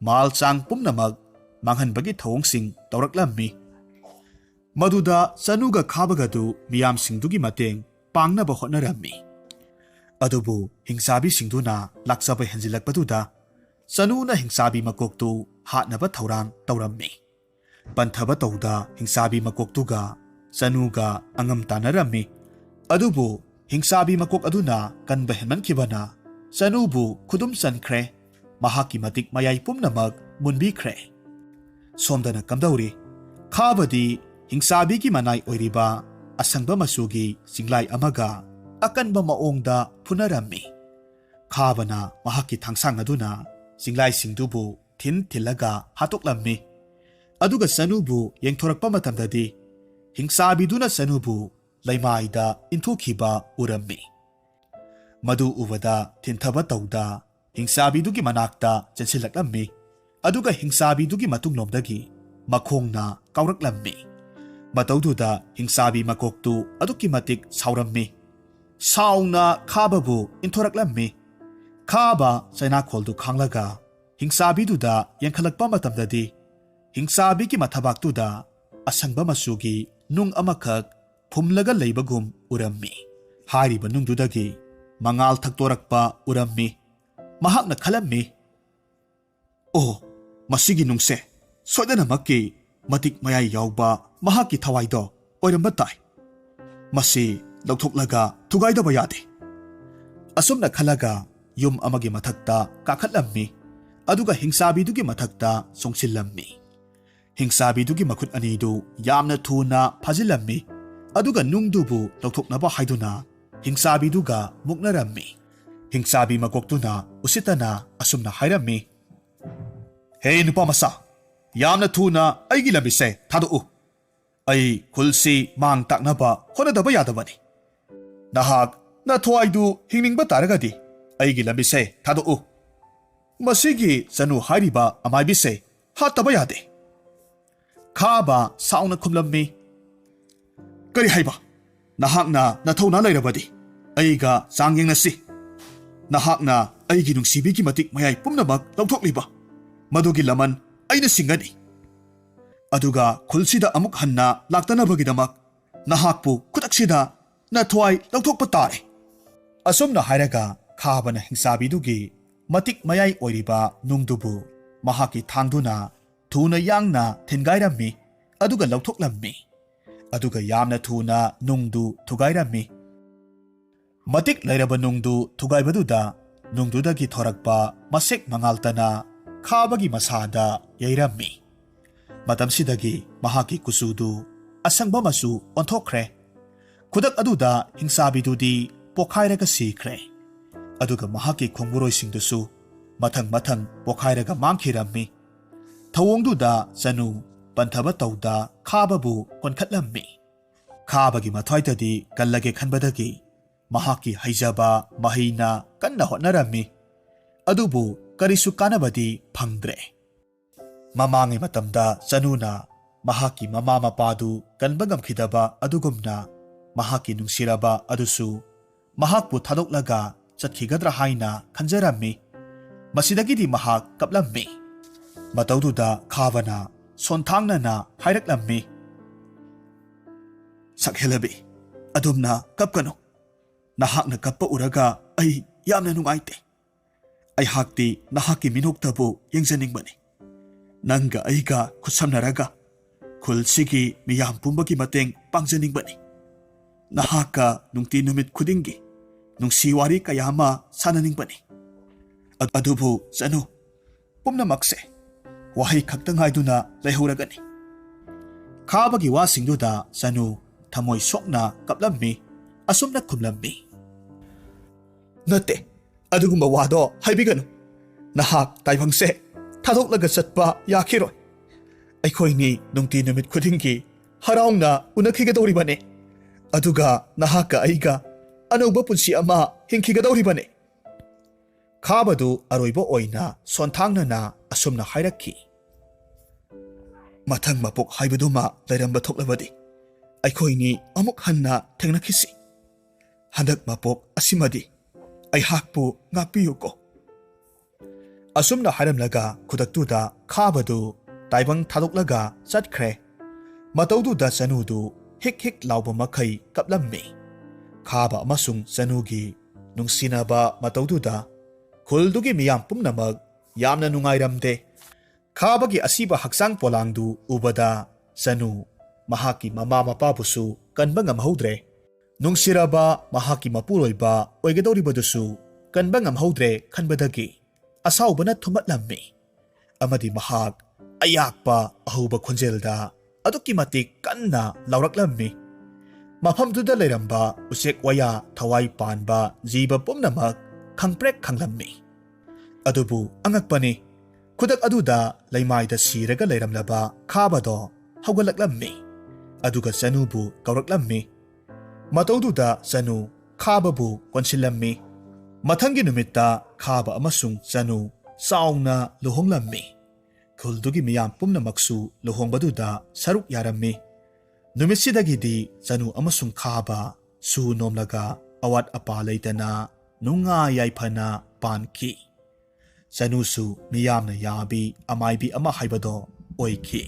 ꯃꯥꯜ ꯆꯥꯡ ꯄꯨꯝꯅꯃꯛ ꯃꯥꯡꯍꯟꯕꯒꯤ ꯊꯧꯑꯣꯡꯁꯤꯡ ꯇꯧꯔꯛꯂꯝꯃꯤ꯫ ꯃꯗꯨꯗ ꯆꯅꯨꯒ ꯈꯥꯕꯒꯗꯨ ꯃꯤꯌꯥꯝꯁꯤꯡꯗꯨꯒꯤ ꯃꯇꯦꯡ ꯄꯥꯡꯅꯕ ꯍꯣꯠꯅꯔꯝꯃꯤ꯫ ꯑꯗꯨꯕꯨ ꯍꯤꯡꯆꯥꯕꯤꯁꯤꯡꯗꯨꯅ ꯂꯥꯛꯆꯕ ꯍꯦꯟꯖꯤꯜꯂꯛꯄꯗꯨꯗ ꯆꯅꯨꯅ ꯍꯤꯡꯆꯥꯕꯤ ꯃꯀꯣꯛꯇꯨ ꯍꯥꯠꯅꯕ ꯊꯧꯔꯥꯡ ꯇꯧꯔꯝꯃꯤ꯫ ꯄꯟꯊꯕ ꯇꯧꯗ ꯍꯤꯡꯆꯥꯕꯤ ꯃꯀꯣꯛꯇꯨꯒ ꯆꯅꯨꯒ ꯑꯉꯝ ꯇꯥꯟꯅꯔꯝꯃꯤ꯫ ꯑꯗꯨꯕꯨ ꯍꯤꯡꯆꯥꯕꯤ ꯃꯀꯣꯛ ꯑꯗꯨꯅ ꯀꯟꯕ ꯍꯦꯟꯃꯟꯈꯤꯕꯅ ꯆꯅꯨꯕꯨ ꯈꯨꯗꯨꯝ ꯆꯟꯈ꯭ꯔꯦ꯫ ꯃꯍꯥꯛꯀꯤ ꯃꯇꯤꯛ ꯃꯌꯥꯏ ꯄꯨꯝꯅꯃꯛ ꯃꯨꯟꯕꯤꯈ꯭ꯔꯦ꯫ ꯁꯣꯝꯗꯅ ꯀꯝꯗꯧꯔꯤ? ꯈꯥꯕꯗꯤ ꯍꯤꯡꯆꯥꯕꯤꯒꯤ ꯃꯅꯥꯏ ꯑꯣꯏꯔꯤꯕ ꯑꯁꯪꯕ ꯃꯆꯨꯒꯤ ꯆꯤꯡꯂꯥꯏ ꯑꯃꯒ ꯑꯀꯟꯕ ꯃꯑꯣꯡꯗ ꯐꯨꯅꯔꯝꯃꯤ꯫ ꯈꯥꯕꯅ ꯃꯍꯥꯛꯀꯤ ꯊꯥꯡꯁꯥꯡ ꯑꯗꯨꯅ ꯆꯤꯡꯂꯥꯏꯁꯤꯡꯗꯨꯕꯨ ꯊꯤꯟ ꯊꯤꯜꯂꯒ ꯍꯥꯠꯇꯣꯛꯂꯝꯃꯤ꯫ ꯑꯗꯨꯒ ꯆꯅꯨꯕꯨ ꯌꯦꯡꯊꯣꯔꯛꯄ ꯃꯇꯝꯗꯗꯤ ꯍꯤꯡꯆꯥꯕꯤꯗꯨꯅ ꯆꯅꯨꯕꯨ ꯂꯩꯃꯥꯏꯗ ꯏꯟꯊꯣꯛꯈꯤꯕ ꯎꯔꯝꯃꯤ꯫ ꯃꯗꯨ ꯎꯕꯗ ꯊꯤꯟꯊꯕ ꯇꯧꯗ ꯍꯤꯡꯆꯥꯕꯤꯗꯨꯒꯤ ꯃꯅꯥꯛꯇ ꯆꯦꯟꯁꯤꯜꯂꯛꯂꯝꯃꯤ꯫ ꯑꯗꯨꯒ ꯍꯤꯡꯆꯥꯕꯤꯗꯨꯒꯤ ꯃꯇꯨꯡꯂꯣꯝꯗꯒꯤ ꯃꯈꯣꯡꯅ ꯀꯥꯎꯔꯛꯂꯝꯃꯤ꯫ ꯃꯇꯧꯗꯨꯗ ꯍꯤꯡꯆꯥꯕꯤ ꯃꯀꯣꯛꯇꯨ ꯑꯗꯨꯛꯀꯤ ꯃꯇꯤꯛ ꯁꯥꯎꯔꯝꯃꯤ꯫ ꯁꯥꯎꯅ ꯈꯥꯕꯕꯨ ꯏꯟꯊꯣꯔꯛꯂꯝꯃꯤ꯫ ꯈꯥꯕ ꯆꯩꯅꯥꯈꯣꯜꯗꯨ ꯈꯥꯡꯂꯒ ꯍꯤꯡꯆꯥꯕꯤꯗꯨꯗ ꯌꯦꯡꯈꯠꯂꯛꯄ ꯃꯇꯝꯗꯗꯤ ꯍꯤꯡꯆꯥꯕꯤꯒꯤ ꯃꯊꯕꯥꯛꯇꯨꯗ ꯑꯁꯪꯕ ꯃꯆꯨꯒꯤ ꯅꯨꯡ ꯑꯃꯈꯛ ꯐꯨꯝꯂꯒ ꯂꯩꯕꯒꯨꯝ ꯎꯔꯝꯃꯤ꯫ ꯍꯥꯏꯔꯤꯕ ꯅꯨꯡꯗꯨꯗꯒꯤ ꯃꯉꯥꯜ ꯊꯛꯇꯣꯔꯛꯄ ꯎꯔꯝꯃꯤ꯫ ꯃꯍꯥꯛꯅ ꯈꯜꯂꯝꯃꯤ, "ꯑꯣ, ꯃꯁꯤꯒꯤ ꯅꯨꯡꯁꯦ ꯁꯣꯏꯗꯅꯃꯛꯀꯤ ꯃꯇꯤꯛ ꯃꯌꯥꯏ ꯌꯥꯎꯕ ꯃꯍꯥꯛꯀꯤ ꯊꯋꯥꯏꯗꯣ ꯑꯣꯏꯔꯝꯕ ꯇꯥꯏ꯫ ꯃꯁꯤ ꯂꯧꯊꯣꯛꯂꯒ ꯊꯨꯒꯥꯏꯗꯕ ꯌꯥꯗꯦ"꯫ ꯑꯁꯨꯝꯅ ꯈꯜꯂꯒ ꯌꯨꯝ ꯑꯃꯒꯤ ꯃꯊꯛꯇ ꯀꯥꯈꯠꯂꯝꯃꯤ, ꯑꯗꯨꯒ ꯍꯤꯡꯆꯥꯕꯤꯗꯨꯒꯤ ꯃꯊꯛꯇ ꯆꯣꯡꯁꯤꯜꯂꯝꯃꯤ꯫ ꯍꯤꯡꯆꯥꯕꯤꯗꯨꯒꯤ ꯃꯈꯨꯠ ꯑꯅꯤꯗꯨ ꯌꯥꯝꯅ ꯊꯨꯅ ꯐꯥꯖꯤꯜꯂꯝꯃꯤ, ꯑꯗꯨꯒ ꯅꯨꯡꯗꯨꯕꯨ ꯂꯧꯊꯣꯛꯅꯕ ꯍꯥꯏꯗꯨꯅ ꯍꯤꯡꯆꯥꯕꯤꯗꯨꯒ ꯃꯨꯛꯅꯔꯝꯃꯤ꯫ ꯍꯤꯡꯆꯥꯕꯤ ꯃꯀꯣꯛꯇꯨꯅ ꯎꯁꯤꯠꯇꯅ ꯑꯁꯨꯝꯅ ꯍꯥꯏꯔꯝꯃꯤ, "ꯍꯦ ꯅꯨꯄꯥ ꯃꯆꯥ, ꯌꯥꯝꯅ ꯊꯨꯅ ꯑꯩꯒꯤ ꯂꯝꯕꯤꯁꯦ ꯊꯥꯗꯣꯛꯎ꯫ ꯑꯩ ꯈꯨꯜꯁꯤ ꯃꯥꯡ ꯇꯥꯛꯅꯕ ꯍꯣꯠꯅꯗꯕ ꯌꯥꯗꯕꯅꯤ꯫ ꯅꯍꯥꯛ ꯅꯊ꯭ꯋꯥꯏꯗꯨ ꯍꯤꯡꯅꯤꯡꯕ ꯇꯥꯔꯒꯗꯤ ꯑꯩꯒꯤ ꯂꯝꯕꯤꯁꯦ ꯊꯥꯗꯣꯛꯎ꯫ ꯃꯁꯤꯒꯤ ꯆꯅꯨ ꯍꯥꯏꯔꯤꯕ ꯑꯃꯥꯏꯕꯤꯁꯦ ꯍꯥꯠꯇꯕ ꯌꯥꯗꯦ"꯫ ꯈꯥꯕ ꯁꯥꯎꯅ ꯈꯨꯝꯂꯝꯃꯤ, "ꯀꯔꯤ ꯍꯥꯏꯕ? ꯅꯍꯥꯛꯅ ꯅꯊꯧꯅꯥ ꯂꯩꯔꯕꯗꯤ ꯑꯩꯒ ꯆꯥꯡ ꯌꯦꯡꯅꯁꯤ꯫ ꯅꯍꯥꯛꯅ ꯑꯩꯒꯤ ꯅꯨꯡꯁꯤꯕꯤꯒꯤ ꯃꯇꯤꯛ ꯃꯌꯥꯏ ꯄꯨꯝꯅꯃꯛ ꯂꯧꯊꯣꯛꯂꯤꯕ ꯃꯗꯨꯒꯤ ꯂꯃꯟ ꯑꯩꯅ ꯁꯤꯡꯒꯅꯤ꯫ ꯑꯗꯨꯒ ꯈꯨꯜꯁꯤꯗ ꯑꯃꯨꯛ ꯍꯟꯅ ꯂꯥꯛꯇꯅꯕꯒꯤꯗꯃꯛ ꯅꯍꯥꯛꯄꯨ ꯈꯨꯗꯛꯁꯤꯗ ꯅꯊ꯭ꯋꯥꯏ ꯂꯧꯊꯣꯛꯄ ꯇꯥꯔꯦ"꯫ ꯑꯁꯨꯝꯅ ꯍꯥꯏꯔꯒ ꯈꯥꯕꯅ ꯍꯤꯡꯆꯥꯕꯤꯗꯨꯒꯤ ꯃꯇꯤꯛ ꯃꯌꯥꯏ ꯑꯣꯏꯔꯤꯕ ꯅꯨꯡꯗꯨꯕꯨ ꯃꯍꯥꯛꯀꯤ ꯊꯥꯡꯗꯨꯅ ꯊꯨꯅ ꯌꯥꯡꯅ ꯊꯤꯟꯒꯥꯏꯔꯝꯃꯤ, ꯑꯗꯨꯒ ꯂꯧꯊꯣꯛꯂꯝꯃꯤ꯫ ꯑꯗꯨꯒ ꯌꯥꯝꯅ ꯊꯨꯅ ꯅꯨꯡꯗꯨ ꯊꯨꯒꯥꯏꯔꯝꯃꯤ꯫ ꯃꯇꯤꯛ ꯂꯩꯔꯕ ꯅꯨꯡꯗꯨ ꯊꯨꯒꯥꯏꯕꯗꯨꯗ ꯅꯨꯡꯗꯨꯗꯒꯤ ꯊꯣꯔꯛꯄ ꯃꯁꯦꯛ ꯃꯉꯥꯜꯇꯅ ꯈꯥꯕꯒꯤ ꯃꯁꯥꯗ ꯌꯩꯔꯝꯃꯤ꯫ ꯃꯇꯝꯁꯤꯗꯒꯤ ꯃꯍꯥꯛꯀꯤ ꯀꯨꯆꯨꯗꯨ ꯑꯁꯪꯕ ꯃꯆꯨ ꯑꯣꯟꯊꯣꯛꯈ꯭ꯔꯦ꯫ ꯈꯨꯗꯛ ꯑꯗꯨꯗ ꯍꯤꯡꯆꯥꯕꯤꯗꯨꯗꯤ ꯄꯣꯈꯥꯏꯔꯒ ꯁꯤꯈ꯭ꯔꯦ꯫ ꯑꯗꯨꯒ ꯃꯍꯥꯛꯀꯤ ꯈꯣꯡꯕꯨꯔꯣꯏꯁꯤꯡꯗꯨꯁꯨ ꯃꯊꯪ ꯃꯊꯪ ꯄꯣꯈꯥꯏꯔꯒ ꯃꯥꯡꯈꯤꯔꯝꯃꯤ꯫ ꯊꯧꯑꯣꯡꯗꯨꯗ ꯆꯅꯨ ꯄꯟꯊꯕ ꯇꯧꯗ ꯈꯥꯕꯕꯨ ꯀꯣꯟꯈꯠꯂꯝꯃꯤ꯫ ꯈꯥꯕꯒꯤ ꯃꯊ꯭ꯋꯥꯏꯗꯗꯤ ꯀꯜꯂꯒꯦ ꯈꯟꯕꯗꯒꯤ ꯃꯍꯥꯛꯀꯤ ꯍꯩꯖꯕ ꯃꯍꯩꯅ ꯀꯟꯅ ꯍꯣꯠꯅꯔꯝꯃꯤ꯫ ꯑꯗꯨꯕꯨ ꯀꯔꯤꯁꯨ ꯀꯥꯟꯅꯕꯗꯤ ꯐꯪꯗ꯭ꯔꯦ꯫ ꯃꯃꯥꯡꯉꯩ ꯃꯇꯝꯗ ꯆꯅꯨꯅ ꯃꯍꯥꯛꯀꯤ ꯃꯃꯥ ꯃꯄꯥꯗꯨ ꯀꯟꯕ ꯉꯝꯈꯤꯗꯕ ꯑꯗꯨꯒꯨꯝꯅ ꯃꯍꯥꯛꯀꯤ ꯅꯨꯡꯁꯤꯔꯕ ꯑꯗꯨꯁꯨ ꯃꯍꯥꯛꯄꯨ ꯊꯥꯗꯣꯛꯂꯒ ꯆꯠꯈꯤꯒꯗ꯭ꯔꯥ ꯍꯥꯏꯅ ꯈꯟꯖꯔꯝꯃꯤ꯫ ꯃꯁꯤꯗꯒꯤꯗꯤ ꯃꯍꯥꯛ ꯀꯞꯂꯝꯃꯤ꯫ ꯃꯇꯧꯗꯨꯗ ꯈꯥꯕꯅ ꯁꯣꯟꯊꯥꯡꯅꯅ ꯍꯥꯏꯔꯛꯂꯝꯃꯤ, "ꯁꯛꯍꯦꯜꯂꯕꯤ, ꯑꯗꯨꯝꯅ ꯀꯞꯀꯅꯨ꯫ ꯅꯍꯥꯛꯅ ꯀꯞꯄ ꯎꯔꯒ ꯑꯩ ꯌꯥꯝꯅ ꯅꯨꯡꯉꯥꯏꯇꯦ꯫ ꯑꯩꯍꯥꯛꯇꯤ ꯅꯍꯥꯛꯀꯤ ꯃꯤꯅꯣꯛꯇꯕꯨ ꯌꯦꯡꯖꯅꯤꯡꯕꯅꯤ꯫ ꯅꯪꯒ ꯑꯩꯒ ꯈꯨꯠꯁꯝꯅꯔꯒ ꯈꯨꯜꯁꯤꯒꯤ ꯃꯤꯌꯥꯝ ꯄꯨꯝꯕꯒꯤ ꯃꯇꯦꯡ ꯄꯥꯡꯖꯅꯤꯡꯕꯅꯤ꯫ ꯅꯍꯥꯛꯀ ꯅꯨꯡꯇꯤ ꯅꯨꯃꯤꯠ ꯈꯨꯗꯤꯡꯒꯤ ꯅꯨꯡꯁꯤ ꯋꯥꯔꯤ ꯀꯌꯥ ꯑꯃ ꯁꯥꯟꯅꯅꯤꯡꯕꯅꯤ꯫ ꯑ-, ꯑꯗꯨꯕꯨ ꯆꯅꯨ, ꯄꯨꯝꯅꯃꯛꯁꯦ ꯋꯥꯍꯩ ꯈꯛꯇ ꯉꯥꯏꯗꯨꯅ ꯂꯩꯍꯧꯔꯒꯅꯤ꯫ ꯈꯥꯕꯒꯤ ꯋꯥꯁꯤꯡꯗꯨꯗ ꯆꯅꯨ ꯊꯃꯣꯏ ꯁꯣꯛꯅ ꯀꯞꯂꯝꯃꯤ꯫ ꯑꯁꯨꯝꯅ ꯈꯨꯝꯂꯝꯃꯤ, "ꯅꯠꯇꯦ, ꯑꯗꯨꯒꯨꯝꯕ ꯋꯥꯗꯣ ꯍꯥꯏꯕꯤꯒꯅꯨ꯫ ꯅꯍꯥꯛ ꯇꯥꯏꯕꯪꯁꯦ ꯊꯥꯗꯣꯛꯂꯒ ꯆꯠꯄ ꯌꯥꯈꯤꯔꯣꯏ꯫ ꯑꯩꯈꯣꯏꯅꯤ ꯅꯨꯡꯇꯤ ꯅꯨꯃꯤꯠ ꯈꯨꯗꯤꯡꯒꯤ ꯍꯔꯥꯎꯅ ꯎꯅꯈꯤꯒꯗꯧꯔꯤꯕꯅꯤ꯫ ꯑꯗꯨꯒ ꯅꯍꯥꯛꯀ ꯑꯩꯒ ꯑꯅꯧꯕ ꯄꯨꯟꯁꯤ ꯑꯃ ꯍꯤꯡꯈꯤꯒꯗꯧꯔꯤꯕꯅꯤ꯫" ꯈꯥꯕꯗꯨ ꯑꯔꯣꯏꯕ ꯑꯣꯏꯅ ꯁꯣꯟꯊꯥꯡꯅꯅ ꯑꯁꯨꯝꯅ ꯍꯥꯏꯔꯛꯈꯤ, "ꯃꯊꯪ ꯃꯄꯣꯛ ꯍꯥꯏꯕꯗꯨꯃ ꯂꯩꯔꯝꯕ ꯊꯣꯛꯂꯕꯗꯤ ꯑꯩꯈꯣꯏꯅꯤ ꯑꯃꯨꯛ ꯍꯟꯅ ꯊꯦꯡꯅꯈꯤꯁꯤ꯫ ꯍꯟꯗꯛ ꯃꯄꯣꯛ ꯑꯁꯤꯃꯗꯤ ꯑꯩꯍꯥꯛꯄꯨ ꯉꯥꯛꯄꯤꯌꯨꯀꯣ꯫" ꯑꯁꯨꯝꯅ ꯍꯥꯏꯔꯝꯂꯒ ꯈꯨꯗꯛꯇꯨꯗ ꯈꯥꯕꯗꯨ ꯇꯥꯏꯕꯪ ꯊꯥꯗꯣꯛꯂꯒ ꯆꯠꯈ꯭ꯔꯦ꯫ ꯃꯇꯧꯗꯨꯗ ꯆꯅꯨꯗꯨ ꯍꯤꯛ ꯍꯤꯛ ꯂꯥꯎꯕ ꯃꯈꯩ ꯀꯞꯂꯝꯃꯤ꯫ ꯈꯥꯕ ꯑꯃꯁꯨꯡ ꯆꯅꯨꯒꯤ ꯅꯨꯡꯁꯤꯅꯕ ꯃꯇꯧꯗꯨꯗ ꯈꯨꯜꯗꯨꯒꯤ ꯃꯤꯌꯥꯝ ꯄꯨꯝꯅꯃꯛ ꯌꯥꯝꯅ ꯅꯨꯡꯉꯥꯏꯔꯝꯗꯦ꯫ ꯈꯥꯕꯒꯤ ꯑꯁꯤꯕ ꯍꯛꯆꯥꯡ ꯄꯣꯂꯥꯡꯗꯨ ꯎꯕꯗ ꯆꯅꯨ ꯃꯍꯥꯛꯀꯤ ꯃꯃꯥ ꯃꯄꯥꯕꯨꯁꯨ ꯀꯟꯕ ꯉꯝꯍꯧꯗ꯭ꯔꯦ꯫ ꯅꯨꯡꯁꯤꯔꯕ ꯃꯍꯥꯛꯀꯤ ꯃꯄꯨꯔꯣꯏꯕ ꯑꯣꯏꯒꯗꯧꯔꯤꯕꯗꯨꯁꯨ ꯀꯟꯕ ꯉꯝꯍꯧꯗ꯭ꯔꯦ ꯈꯟꯕꯗꯒꯤ ꯑꯁꯥꯎꯕꯅ ꯊꯨꯝꯃꯠꯂꯝꯃꯤ꯫ ꯑꯃꯗꯤ ꯃꯍꯥꯛ ꯑꯌꯥꯛꯄ ꯑꯍꯧꯕ ꯈꯣꯟꯖꯦꯜꯗ ꯑꯗꯨꯛꯀꯤ ꯃꯇꯤꯛ ꯀꯟꯅ ꯂꯥꯎꯔꯛꯂꯝꯃꯤ꯫ ꯃꯐꯝꯗꯨꯗ ꯂꯩꯔꯝꯕ ꯎꯆꯦꯛ ꯋꯥꯌꯥ ꯊꯋꯥꯏ ꯄꯥꯟꯕ ꯖꯤꯕ ꯄꯨꯝꯅꯃꯛ ꯈꯪꯄ꯭ꯔꯦꯛ ꯈꯪꯂꯝꯃꯤ꯫ ꯑꯗꯨꯕꯨ ꯑꯉꯛꯄꯅꯤ, ꯈꯨꯗꯛ ꯑꯗꯨꯗ ꯂꯩꯃꯥꯏꯗ ꯁꯤꯔꯒ ꯂꯩꯔꯝꯂꯕ ꯈꯥꯕꯗꯣ ꯍꯧꯒꯠꯂꯛꯂꯝꯃꯤ꯫ ꯑꯗꯨꯒ ꯆꯅꯨꯕꯨ ꯀꯧꯔꯛꯂꯝꯃꯤ꯫ ꯃꯇꯧꯗꯨꯗ ꯆꯅꯨ ꯈꯥꯕꯕꯨ ꯀꯣꯟꯁꯤꯜꯂꯝꯃꯤ꯫ ꯃꯊꯪꯒꯤ ꯅꯨꯃꯤꯠꯇ ꯈꯥꯕ ꯑꯃꯁꯨꯡ ꯆꯅꯨ ꯆꯥꯎꯅ ꯂꯨꯍꯣꯡꯂꯝꯃꯤ꯫ ꯈꯨꯜꯗꯨꯒꯤ ꯃꯤꯌꯥꯝ ꯄꯨꯝꯅꯃꯛꯁꯨ ꯂꯨꯍꯣꯡꯕꯗꯨꯗ ꯁꯔꯨꯛ ꯌꯥꯔꯝꯃꯤ꯫ ꯅꯨꯃꯤꯠꯁꯤꯗꯒꯤꯗꯤ ꯆꯅꯨ ꯑꯃꯁꯨꯡ ꯈꯥꯕ ꯁꯨ ꯅꯣꯝꯂꯒ ꯑꯋꯥꯠ ꯑꯄꯥ ꯂꯩꯇꯅ ꯅꯨꯡꯉꯥꯏ ꯌꯥꯏꯐꯅ ꯄꯥꯟꯈꯤ꯫ ꯆꯅꯨꯁꯨ ꯃꯤꯌꯥꯝꯅ ꯌꯥꯕꯤ ꯑꯃꯥꯏꯕꯤ ꯑꯃ ꯍꯥꯏꯕꯗꯣ ꯑꯣꯏꯈꯤ꯫